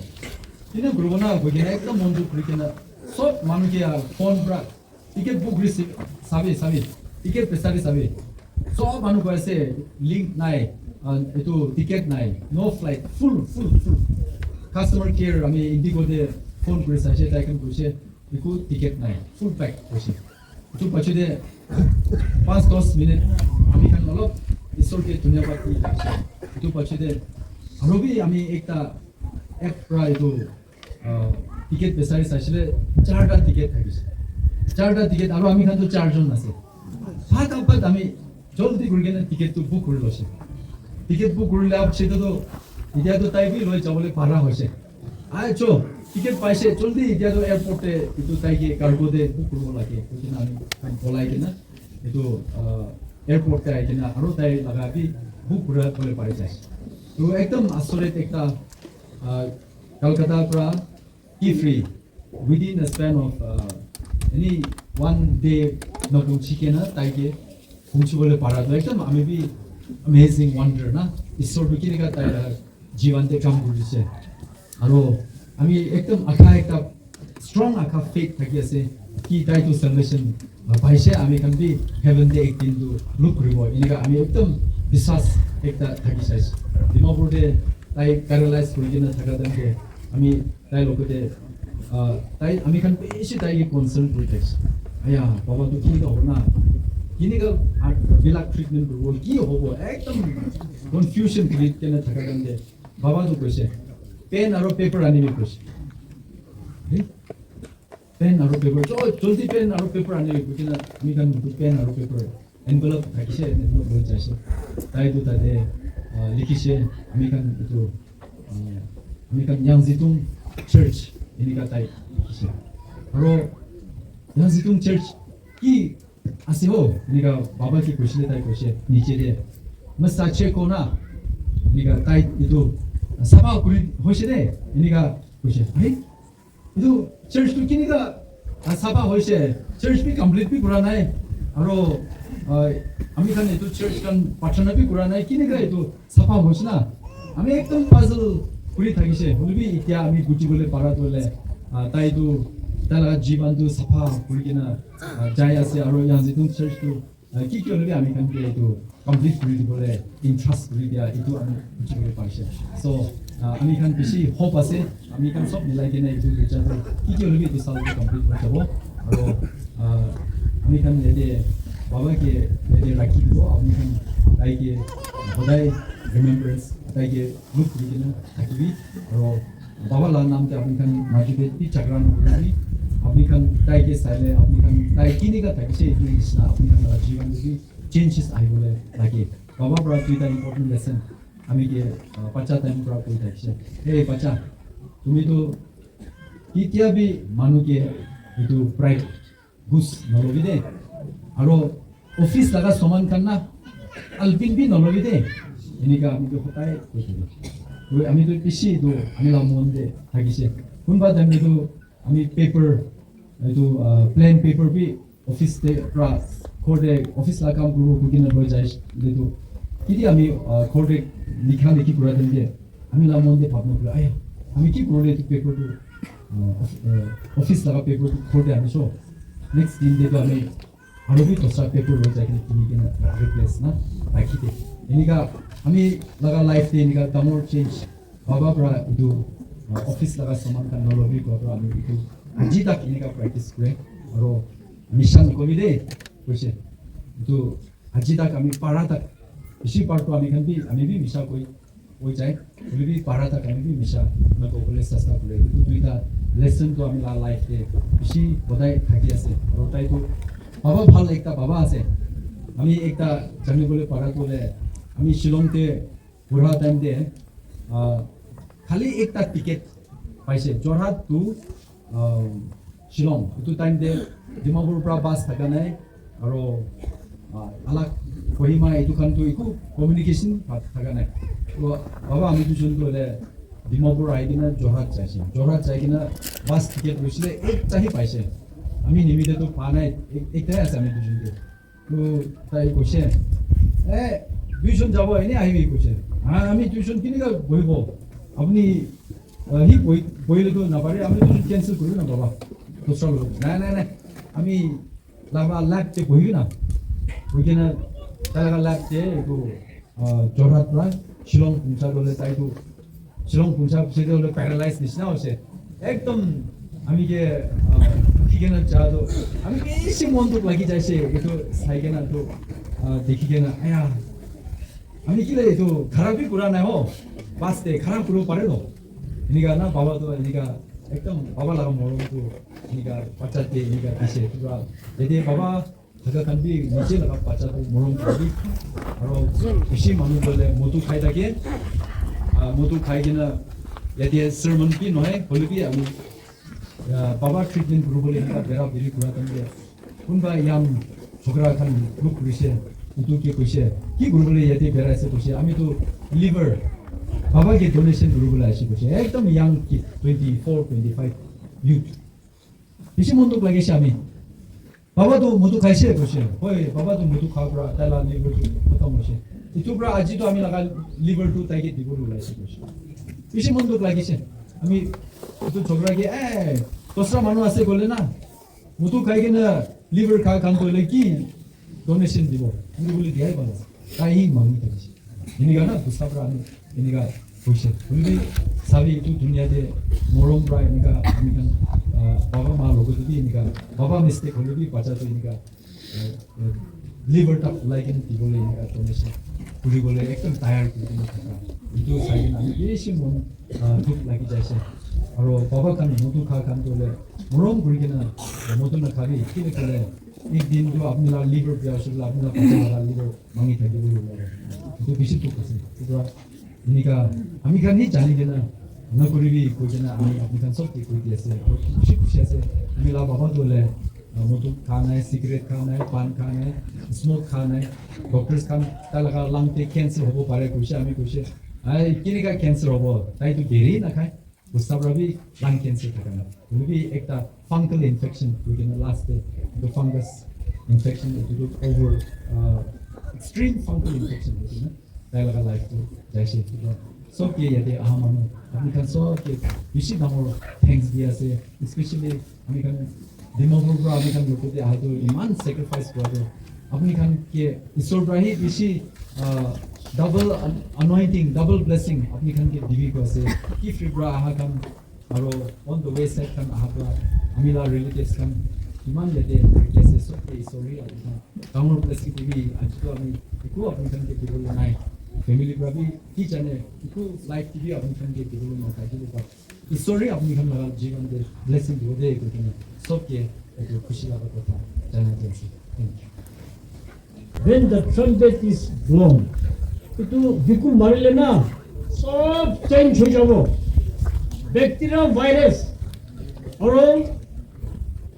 Kina kuribo na koi kena ekdam mon dukh kuri kena sob manu ke, ah, phone pra ticket book receive sabi, sabi, ticket bisari sabi. Sob manu koi ase link nai, ah, etu ticket nai, no flight, full, full, full. Customer care ami Indigo te phone kuri saise, tai khan koise, "Eku ticket nai, full pack," koise. Etu pache de panch dos minute ami khan olop Isor ke dhanyabad di thakise. Etu pache de aro bi ami ekta app pra etu, ah, ticket bisari saisile, charta ticket thakise. Charta ticket, aro ami khan tu charjon ase. Phat phat ami jaldi kuri kena ticket tu book kuri loise. Ticket book kuri la piche de to, itya to tai bi loi jabole para hoise. "Ai cho, ticket paise, jaldi itya to airport te etu tai ke cargo te book kuribo lage," koi kena ami khan bolai kena etu, ah, airport te ahi kena aro tai laga bi book kura bole pari jai. To ekdam asorit ekta, ah, Calcutta pra Kiphire, within a span of, uh, any one day na punchi kena tai ke punchi bole para to ekdam ami bi amazing wonder na, Isor bi kineka tai la jiwan te kam kuri dise. Aro ami ekdam akha ekta strong akha faith thaki ase ki tai tu salvation, uh, paise, ami khan bi heaven te ek din tu look kuribo, eneka ami ekdam biswas ekta thaki sai ase. Dimapur te tai paralyze kuri kena thaka time te ami tai logote, ah, tai ami khan bishi tai ke concern kuri thakise. Aya, baba tu ki hobo na? Kineka, ah, bilak treatment kuribo, ki hobo? Ekdam confusion kuri kena thaka time te baba tu koise, "Pen aro paper anibi," koise. Eh? "Pen aro paper, jo-, joldi pen aro paper anibi," koi kena ami khan tu pen aro paper envelope thakise, envelope loi jaise. Tai tu tate, ah, likhise, ami khan etu, ah, ami khan Yangzitung Church, enika tai likhise. Aro Yangzitung Church ki ase ho, enika baba ke koisile, tai koise, "Niche te, main sache ko na," enika tai etu sapha kuri hoise de, enika koise. Hai, etu church tu kineka, ah, sapha hoise, church bi complete bi kura nai, aro, ah, ami khan etu church khan prarthana bi kura nai, kineka etu sapha hoise na? Ami ekdam puzzle kuri thakise, hoile bi itya ami buji bole para tu hoile, ah, tai tu, tai laga jiwan tu sapha kuri kena, ah, jai ase, aro Yangzitung church tu, ah, ki ki hoile bi ami khan ke etu complete kuri dibole entrust kuri dia, etu ami buji bole parise. So, ah, ami khan bishi hope ase, ami khan sob milai kena etu girja tu ki ki hoile bi etu saal tu complete hoi jabo. Aro, ah, ami khan yate, Baba ke yate rakhi dibo, apni khan tai ke hodai remembrance, tai ke look kuri kena thakibi. Aro Baba la naam te apni khan majo te bi jhagara nakuribi. Apni khan tai ke saile, apni khan tai kinika thakise, etu nisina apni khan laga jiban te bi changes ahibole lage. Baba para duita important lesson ami ke, uh, bacha time para koi thakise. Hey bacha, tumi tu ketia bi manu ke etu pride gus nolobi de. Aro office laga saman khan na alpin bi nolobi de. Enika ami tu hotai koi thake. Toi ami tu bishi tu ami la mon te thakise. Kunba time te tu ami paper, etu, uh, plain paper bi office te pra ghor te office la kam kuribo koi kena loi jai le tu. Kiti ami, uh, ghor te likha likhi kura time te ami la mon te bhabna kura, "Aya, ami ki kuribole etu paper tu, uh, of-, uh, office laga paper tu ghor te ani so." Next din te tu ami aro bi dosra paper loi jai kena kini kena replace na rakhi de. Enika ami laga life te enika dangor change Baba pra etu, uh, office laga saman khan nolobi koa pra ami etu aji tak enika practice kure. Aro misha nakobi de, koise. Etu aji tak ami para tak, bishi par to ami khan bi, ami bi misha koi, koi jai. Hoile bi para tak ami bi misha nakobole chesta kure. Etu duita lesson to ami la life te bishi hodai thaki ase. Aro tai to baba bhal ekta baba ase. Ami ekta janibole para to le, ami Shillong te pura time te, ah, khali ekta ticket paise, Jorhat to, ah, Shillong. Etu time te Dimapur pra bus thaka nai, aro, ah, alag Kohima etu khan to eku communication pa thaka nai. To baba ami dujon to le Dimapur ahi kena Jorhat jaise. Jorhat jai kena bus ticket loisile ekta hi paise. Ami nimite to pa nai, ek-, ekta hi ase ami dujon to. To tai koise, "Eh, duijon jabo, ene ahibi," koise. "Ah, ami duijon kenika bohibo? Apuni, ah, hi bohi, bohile to napare, ami duijon cancel koribo na, baba." Dusra log, "Nai, nai, nai, ami laga lap te bohibi na." Bohi kena tai laga lap te etu, ah, Jorhat pra Shillong puncha bole tai tu Shillong puncha piche te hoile paralyze nisina hoise. Ekdom ami ke, ah, uthi kena ja to, ami bishi mon dukh lagi jaise, etu sai kena to, ah, dekhi kena, aya, ami kile etu khara bi kura nai ho, bus te khara kuribo pare no. Enika na baba to enika ekdom baba laga morom to enika bacha te enika dise. Pura yate baba thaka khan bi niche laga bacha tu morom kuri bi. Aro bishi manu bole motu khai thake. Ah, motu khai kena yate sermon bi nohoi, hoile bi ami, ah, baba treatment kuri bole enika bera beri kura time te kunba young chokra khan look kurise, etu ke koise, "Ki kuri bole yate bera ase?" koise. "Ami tu liver, baba ke donation kuri bole ase," koise. Ekdom young kid, twenty four, twenty five youth. Bishi mon dukh lagise ami. "Baba tu motu khaise?" koise. "Hoi, baba tu motu kha pra tai la liver tu khatam hoise. Etu pra aji tu ami laga liver tu tai ke dibole ulai ase," koise. Bishi mon dukh lagise. Ami etu chokra ke, "Eh, dusra manu ase koile na, motu khai kena liver kha khan koile ki donation dibo?" Ami bole diya bhal ase. Tai hi mangi thakise. Enika na, dusra pra ami enika hoise. Hoile bi sabi etu dunia te morom pra enika ami khan, ah, baba ma logot te bi enika, baba mistake hoile bi bacha tu enika, eh, eh, liver tak ulai kena dibole enika donation kuribole ekdom tayar kuri kena thaka. Etu sai kena ami bishi mon, ah, dukh lagi jaise. Aro baba khan motu kha khan to le morom kuri kena motu na khabi, kile kile ek din tu apni la liver bia hoise koile apni la bacha la liver mangi thaki bo lage. Etu bishi dukh ase. Etu pra enika ami khan hi jani kena nakuribi koi kena ami apni khan sob ke koi di ase. Aru bishi khushi ase. Ami la baba tu hoile, ah, motu kha nai, cigarette kha nai, pan kha nai, smoke kha nai. Doctors khan tai laga lung te cancer hobo pare koise, ami koise, "Ai, kenika cancer hobo? Tai tu biri na khai." Dusra pra bi lung cancer thaka nai. Hoile bi ekta fungal infection koi kena last te etu fungus infection, etu tu over, ah, extreme fungal infection koi kena tai laga life tu jaise. Etu tu sob ke yate aha manu, apni khan sob ke bishi dangor thanks di ase, especially ami khan Dimapur pra ami khan logot te aha tu iman sacrifice kura tu apni khan ke Isor pra hi bishi, ah, double an-, anointing, double blessing apni khan ke dibi ko ase. Ki free pra aha khan aro on the way side khan aha pra ami la relatives khan Iman yate thaki ase, sob ke Isor he apni khan dangor blessing dibi, aji toh ami eku apni khan ke dibole nai. Family para bi ki jane, eku life ke bi apni khan ke dibole nai thaki bo. Isor he apni khan laga jiban te blessing dibo de, etu kene sob ke etu khushi laga kotha janai di ase. Thank you. When the trumpet is blown, itu bikul marile na, sob change hoi jabo. Bacteria, virus, aru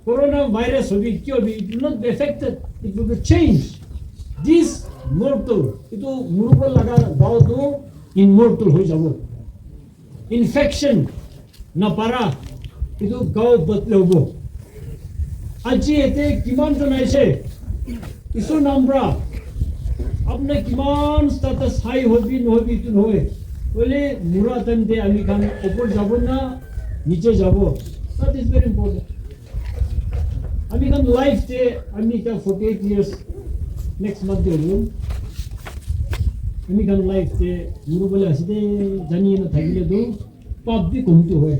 corona virus hobi, ki hobi, it will not be affected. It will be changed. This mortal, itu muribo laga gao tu immortal hoi jabo. Infection napara, itu gao badle hobo. Aji yate kiman jon aise? Isor nam para. Apni kiman status high hobi, nohobi, itu nohoi. Hoile mura time te ami khan upor jabo na, niche jabo. That is very important. Ami khan life te, ami ta forty-eight years next month te hobo. Ami khan life te muribole ase de, jani na thakile tu, pap bi komti hoy.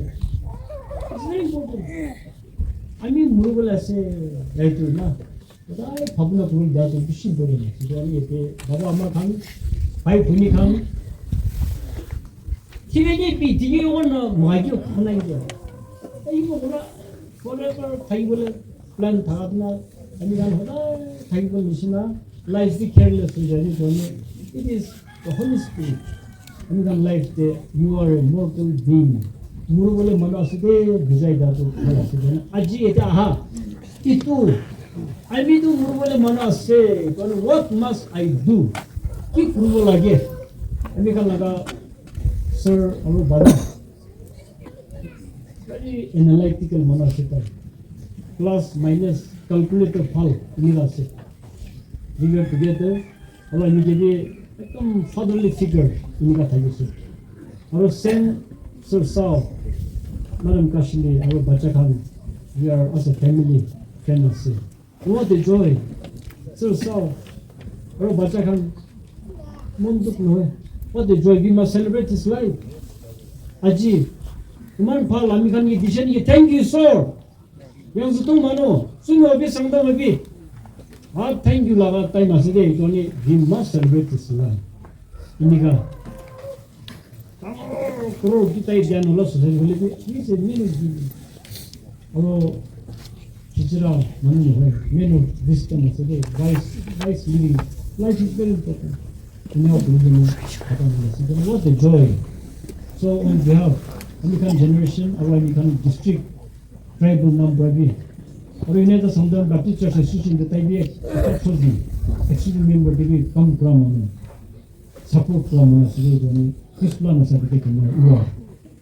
It's very important. Ami muribole ase, right na? Kodai bhabna kuribo dia tu bishi important ase. Etu ami yate baba ama khan, bhai bhoni khan, thik ase, bi thik ase, ona magi khana ase. Ai mo kora, forever thakibole plan thaka na, ami khan hodai thakibole nishina, life bi careless hoi jai ni. It is the Holy Spirit. Ami khan life te, you are a mortal being. Muribole manu ase de, bujai da tu bhal ase de. Aji yate aha. Itu, ami tu muribole manu ase. Koile, what must I do? Ki kuribo lage? Ami khan laga sir aru baba. Very analytical manu ase tai. Plus minus calculator bhal, eneka ase. We were together. Aru ami ke bi ekdum fatherly figure eneka thakise. Aru same Sir Sao, Madam Kashili, aru bacha khan, we are as a family friend ase. What a joy. Sir Sao, aru bacha khan, mon dukh nohoi. What a joy. We must celebrate his life. Aji, iman bhal ami khan ke dise niki. Thank you, sir. Yang zutung manu, sunu abi sangdam abi. Ah, thank you laga time ase de, etu ani we must celebrate this life. Eneka. Dangor kuro kita dia nula society hoile bi, he is a man of giving. Aro, chichira manu nohoi, man of wisdom ase de, wise, wise living. Life is very important. Ina kuri kena khata hoina ase. What a joy. So, on behalf, ami khan generation, aro ami khan district, tribal nam para bi. Aru ine ta Sangtam Baptist Church Association te tai bi ek, ek, executive member te bi kam kura manu, support kura manu ase koile, Chris plan ase koile, uwa.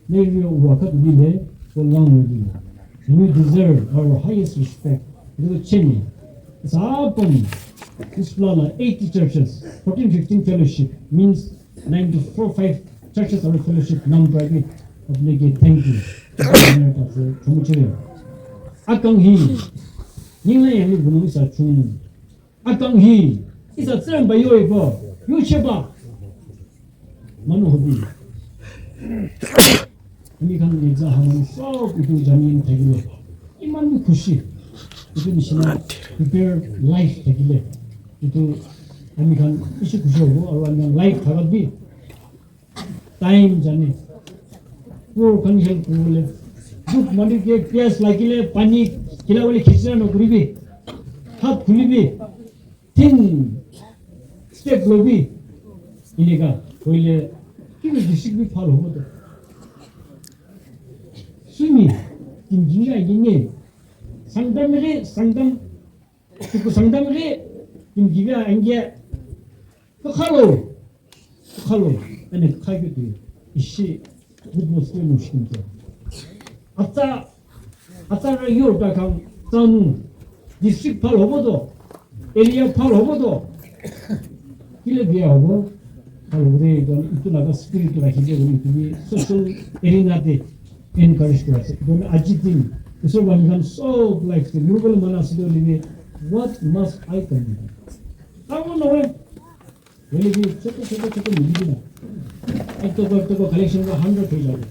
Maybe uwa khat ni le, ko lang ni le. You deserve our highest respect. Etu cheni. Sapon, Chris plan eighty churches, fourteen, fifteen fellowship means nine to four, five churches or fellowship nam para bi apni ke thank you. Akang hi, ning na yang bunu sa chung. Akang hi, isa tsem ba yo ibo, yo cheba. Manu hobi. Ami khan nija hamani sob itu jani thakile. Iman bi khushi. Itu nishina prepare life thakile. Itu ami khan bishi khushi hobo, aru ami khan life thakat bi time jane. Poor khan help kuribole. Dukh manu ke pias lagile pani khilabole khichira nokuribi. Hat khulibi. Tin step lobi. Eneka koile kibi district bi bhal hobo to. Sumi, tin jinga jinge. Sangdam re, sangdam. Suku sangdam re, tin jinga ange. Khalo, khalo, ene khai ke tu, ishi, good must be mushkin to. Ata, ata ra yo ta kam, tanu, district bhal hobo to, area bhal hobo to, kile dia hobo, bhal hobo de, itu laga spirit rakhi de, itu social arena de encourage kura ase. Don aji din, usor bami khan sob life ke, murubal mana ase de, what must I contribute? Tamo nohoi, Hoile bi choto, choto, choto mili kena. Ek toka, ek toka collection kura hundred hoi jabo.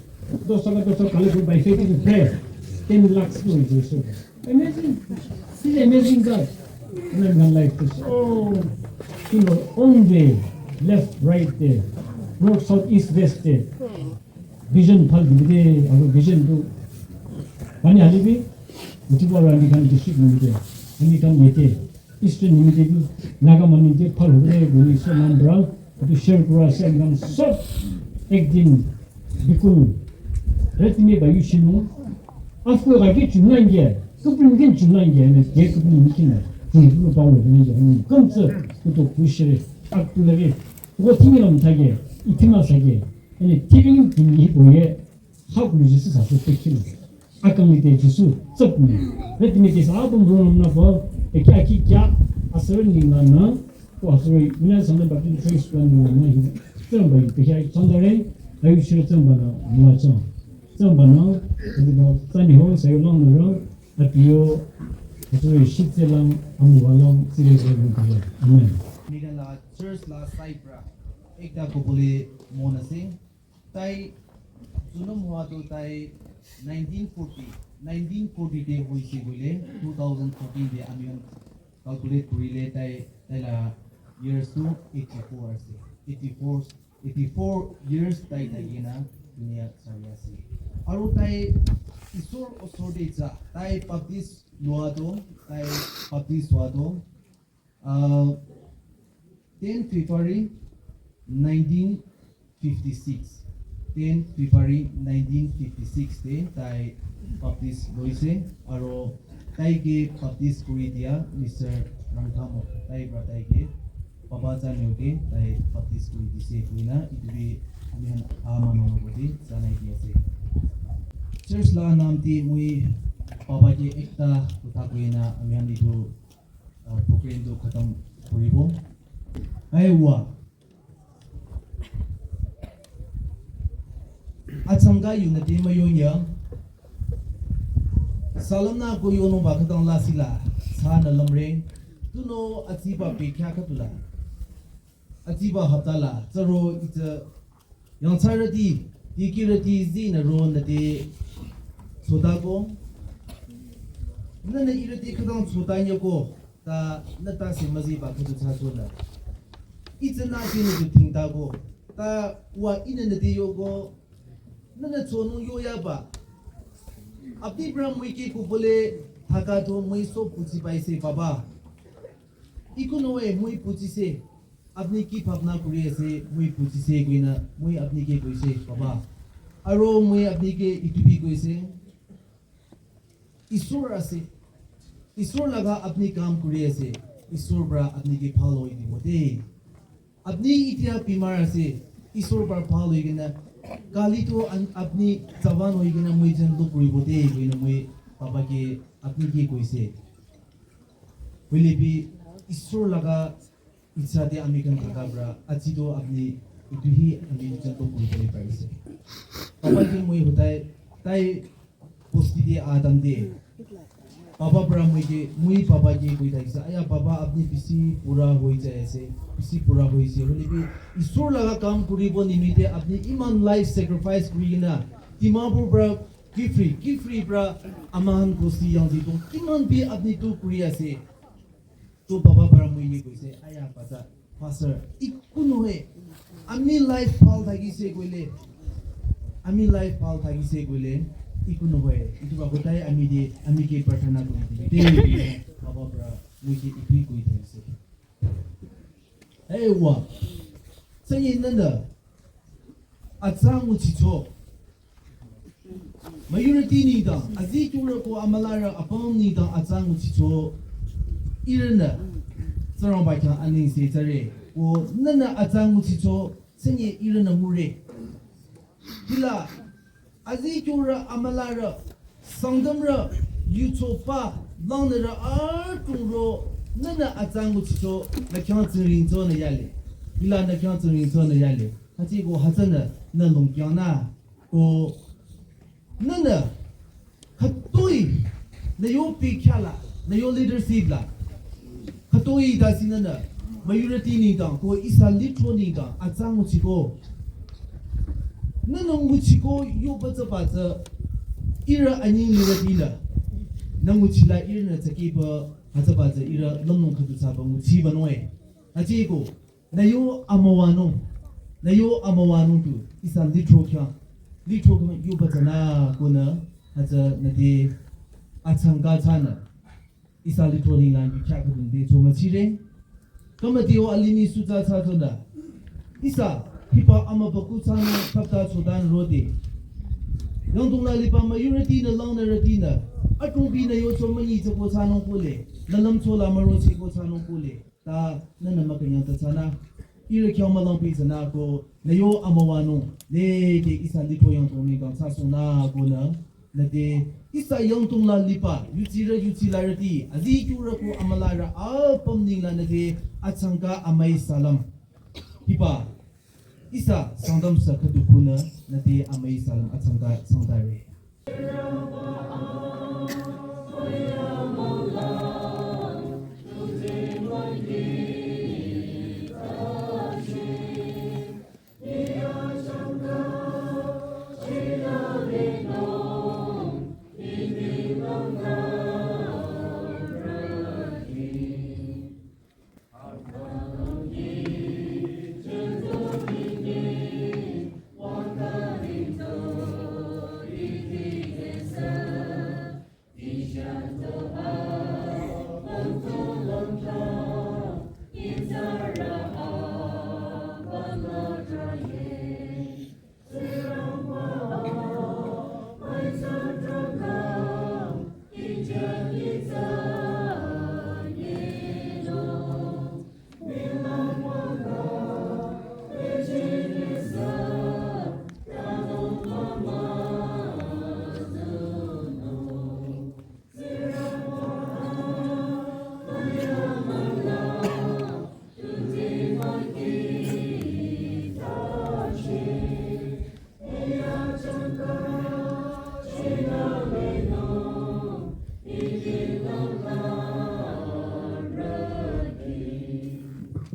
Dos taka, dos taka collection by faith in prayer. ten lakhs ko hoise. Amazing. This is amazing God. Ena life is so, you know, on the left, right there, north, south, east, west there. Vision phal dibi de, aru vision tu pani hali bi, uti pa ami khan district nimite, ami khan yete, Eastern nimite bi, Naga manu nimite phal hobo de, guri so nam bra, etu share kura ase, ami khan sob ek din bikul, ret me ba yushinu, afko ga ke chunna nge, kupin gen chunna nge, ne ke kupin ni kina, chunna ba wo ni ya, ni kam se, kuto kushire, ak tu lage, wo timi lam thage, itima sage, ene tiring timi boye, How can Jesus have to take him? Akang ni te Jisu tsap ni. Let me this album room na bo. E kya ki kya? Asur ni na na. Ko asur ni na sa na ba ki choice plan ni na hi. Tsam ba ki kya tsam da re. Ayu shi tsam ba na ma tsam. Tsam ba na. Ni ba tsam ni ho sa yo long na ro. Apio. Asur shi tse lang amu wa long tse le ko ni. Amen. Mira la church la side bra. Ekta ko bole mon ase. Tai junum hua tu tai nineteen forty, nineteen forty te hoise koile, two thousand fourteen te ami khan calculate kurile tai, tai la years tu eighty-four ase. Eighty-four, eighty-four years tai thaki na dunia sari ase. Aru tai Isor osor te ja, tai baptist lua tu, tai baptist hua tu, Uh, ten February nineteen fifty-six. Ten February nineteen fifty-six te tai baptist loise, aro tai ke baptist kuri dia Mister Rangthamo, tai pra tai ke baba chanyo ke tai baptist kuri dise koina itu bi ami khan aha manu logot te janai di ase. Church la naam te moi baba ke ekta kotha koina ami khan itu uh, program tu khatam kuribo. Aiwa. Achanga yuna te mayonya. Salamna ko yono ba khatang la sila. Sa na lamre. Tuno atiba pe kya khatula. Atiba hapta la. Tsaro ita Yang tsara di, di kira di zi na ro na de sota ko. Na na ira di kadang sota nya ko, ta na ta se mazi ba kudu cha so na. Itsa na si na du ting ta ko, ta wa ina na de yo ko, na na cho nung yo ya ba. Apni bra mui ke ko bole thaka to mui so puchi pai se baba. Iku noe mui puchi se. Apni ki bhabna kuri ase, moi bujise koina, moi apni ke koise, baba. Aro moi apni ke itu bi koise, Isor ase. Isor laga apni kam kuri ase. Isor pra apni ke bhal hoi dibo de. Apni itia bimar ase. Isor pra bhal hoi kena, kali to an-, apni jawan hoi kena moi jan lok kuribo de, koina moi baba ke apni ke koise. Hoile bi Isor laga Icha te ami khan thaka pra aji toh apni etu hi ami khan toh kuri bole pari ase. Papa ke moi hodai tai bosti te aha time te papa pra moi ke moi papa ke koi thakise, "Aya papa apni bishi bura hoi jai ase, bishi bura hoi ase, hoile bi Isor laga kam kuribo nimite apni iman life sacrifice kuri kena Dimapur pra Kiphire, Kiphire pra ama khan bosti yang jitong kiman bi apni tu kuri ase." To baba para moi ke koise, "Aya, pastor, pastor, iku nohoi. Ami life bhal thakise koile, ami life bhal thakise koile, iku nohoi." Itu ba kotai ami de, ami ke prarthana kuri dibi de. Baba para moi ke itu koi thakise. Hey, wa. Sangi nanda. Atsang uchicho. Majority ni dang, aji kyura ko amalara apam ni dang atsang uchicho. Irna, sarang ba kya aning se tare. Ko nana atsang uchicho, senye irna mure. Hila, aji kyura amalara, sangdamra, yucho pa, langnara artung ro, nana atsang uchicho, na kyang tsing ring cho na yale. Hila na kyang tsing ring cho na yale. Hachi ko hatsana na longkyang na ko nana khatoi na yo pi khala na yo leadership la khatoi da si nana majority ni dang ko isa litro ni dang atsang uchi ko nana uchi ko yo bacha bacha Ira ani nira dina. Nangu chila ira na tsakiba, hata ba za ira lamnong kadu tsaba ngu tsiba noe. Ati ko, na yo amawano, na yo amawano tu, isa litro kya, litro kya yo ba zana ko na, hata na de, atsanga tsana. Isa litro ni lan yu kya kudun de choma chire. Kama de o alimi su tsa tsa to da. Isa, hipa ama baku tsana, tapta chodan rode. Yang tung la lipa ma yu rati na lang na rati na. Atung bi na yo choma ni tsa ko tsano kule. Na lam chola ma ro che ko tsano kule. Ta na na ma kanyang ta tsana. Ira kya ma lang bi tsana ko. Na yo amawano. Le de isa litro yang tung ni gang sa sona ko na. Nate, isa yang tung la lipa, yuchi ra yuchi la rati, azi kyu ra ku amala ra apam ning la nate, achangka amai salam. Hipa, isa sangdam sa khatu kuna, nate amai salam achangka sangdare.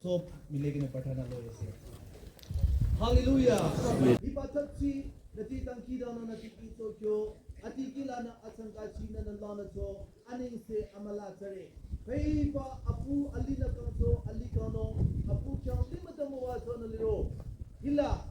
Sob mile kena prarthana loi ase. Hallelujah. Iba tatsi nati tangki dana nati ki tokyo ati kila na asangka china na lana to aning se amala tare. Kaiba apu ali na kanto ali kano apu kyang lima damo wa to na liro. Hila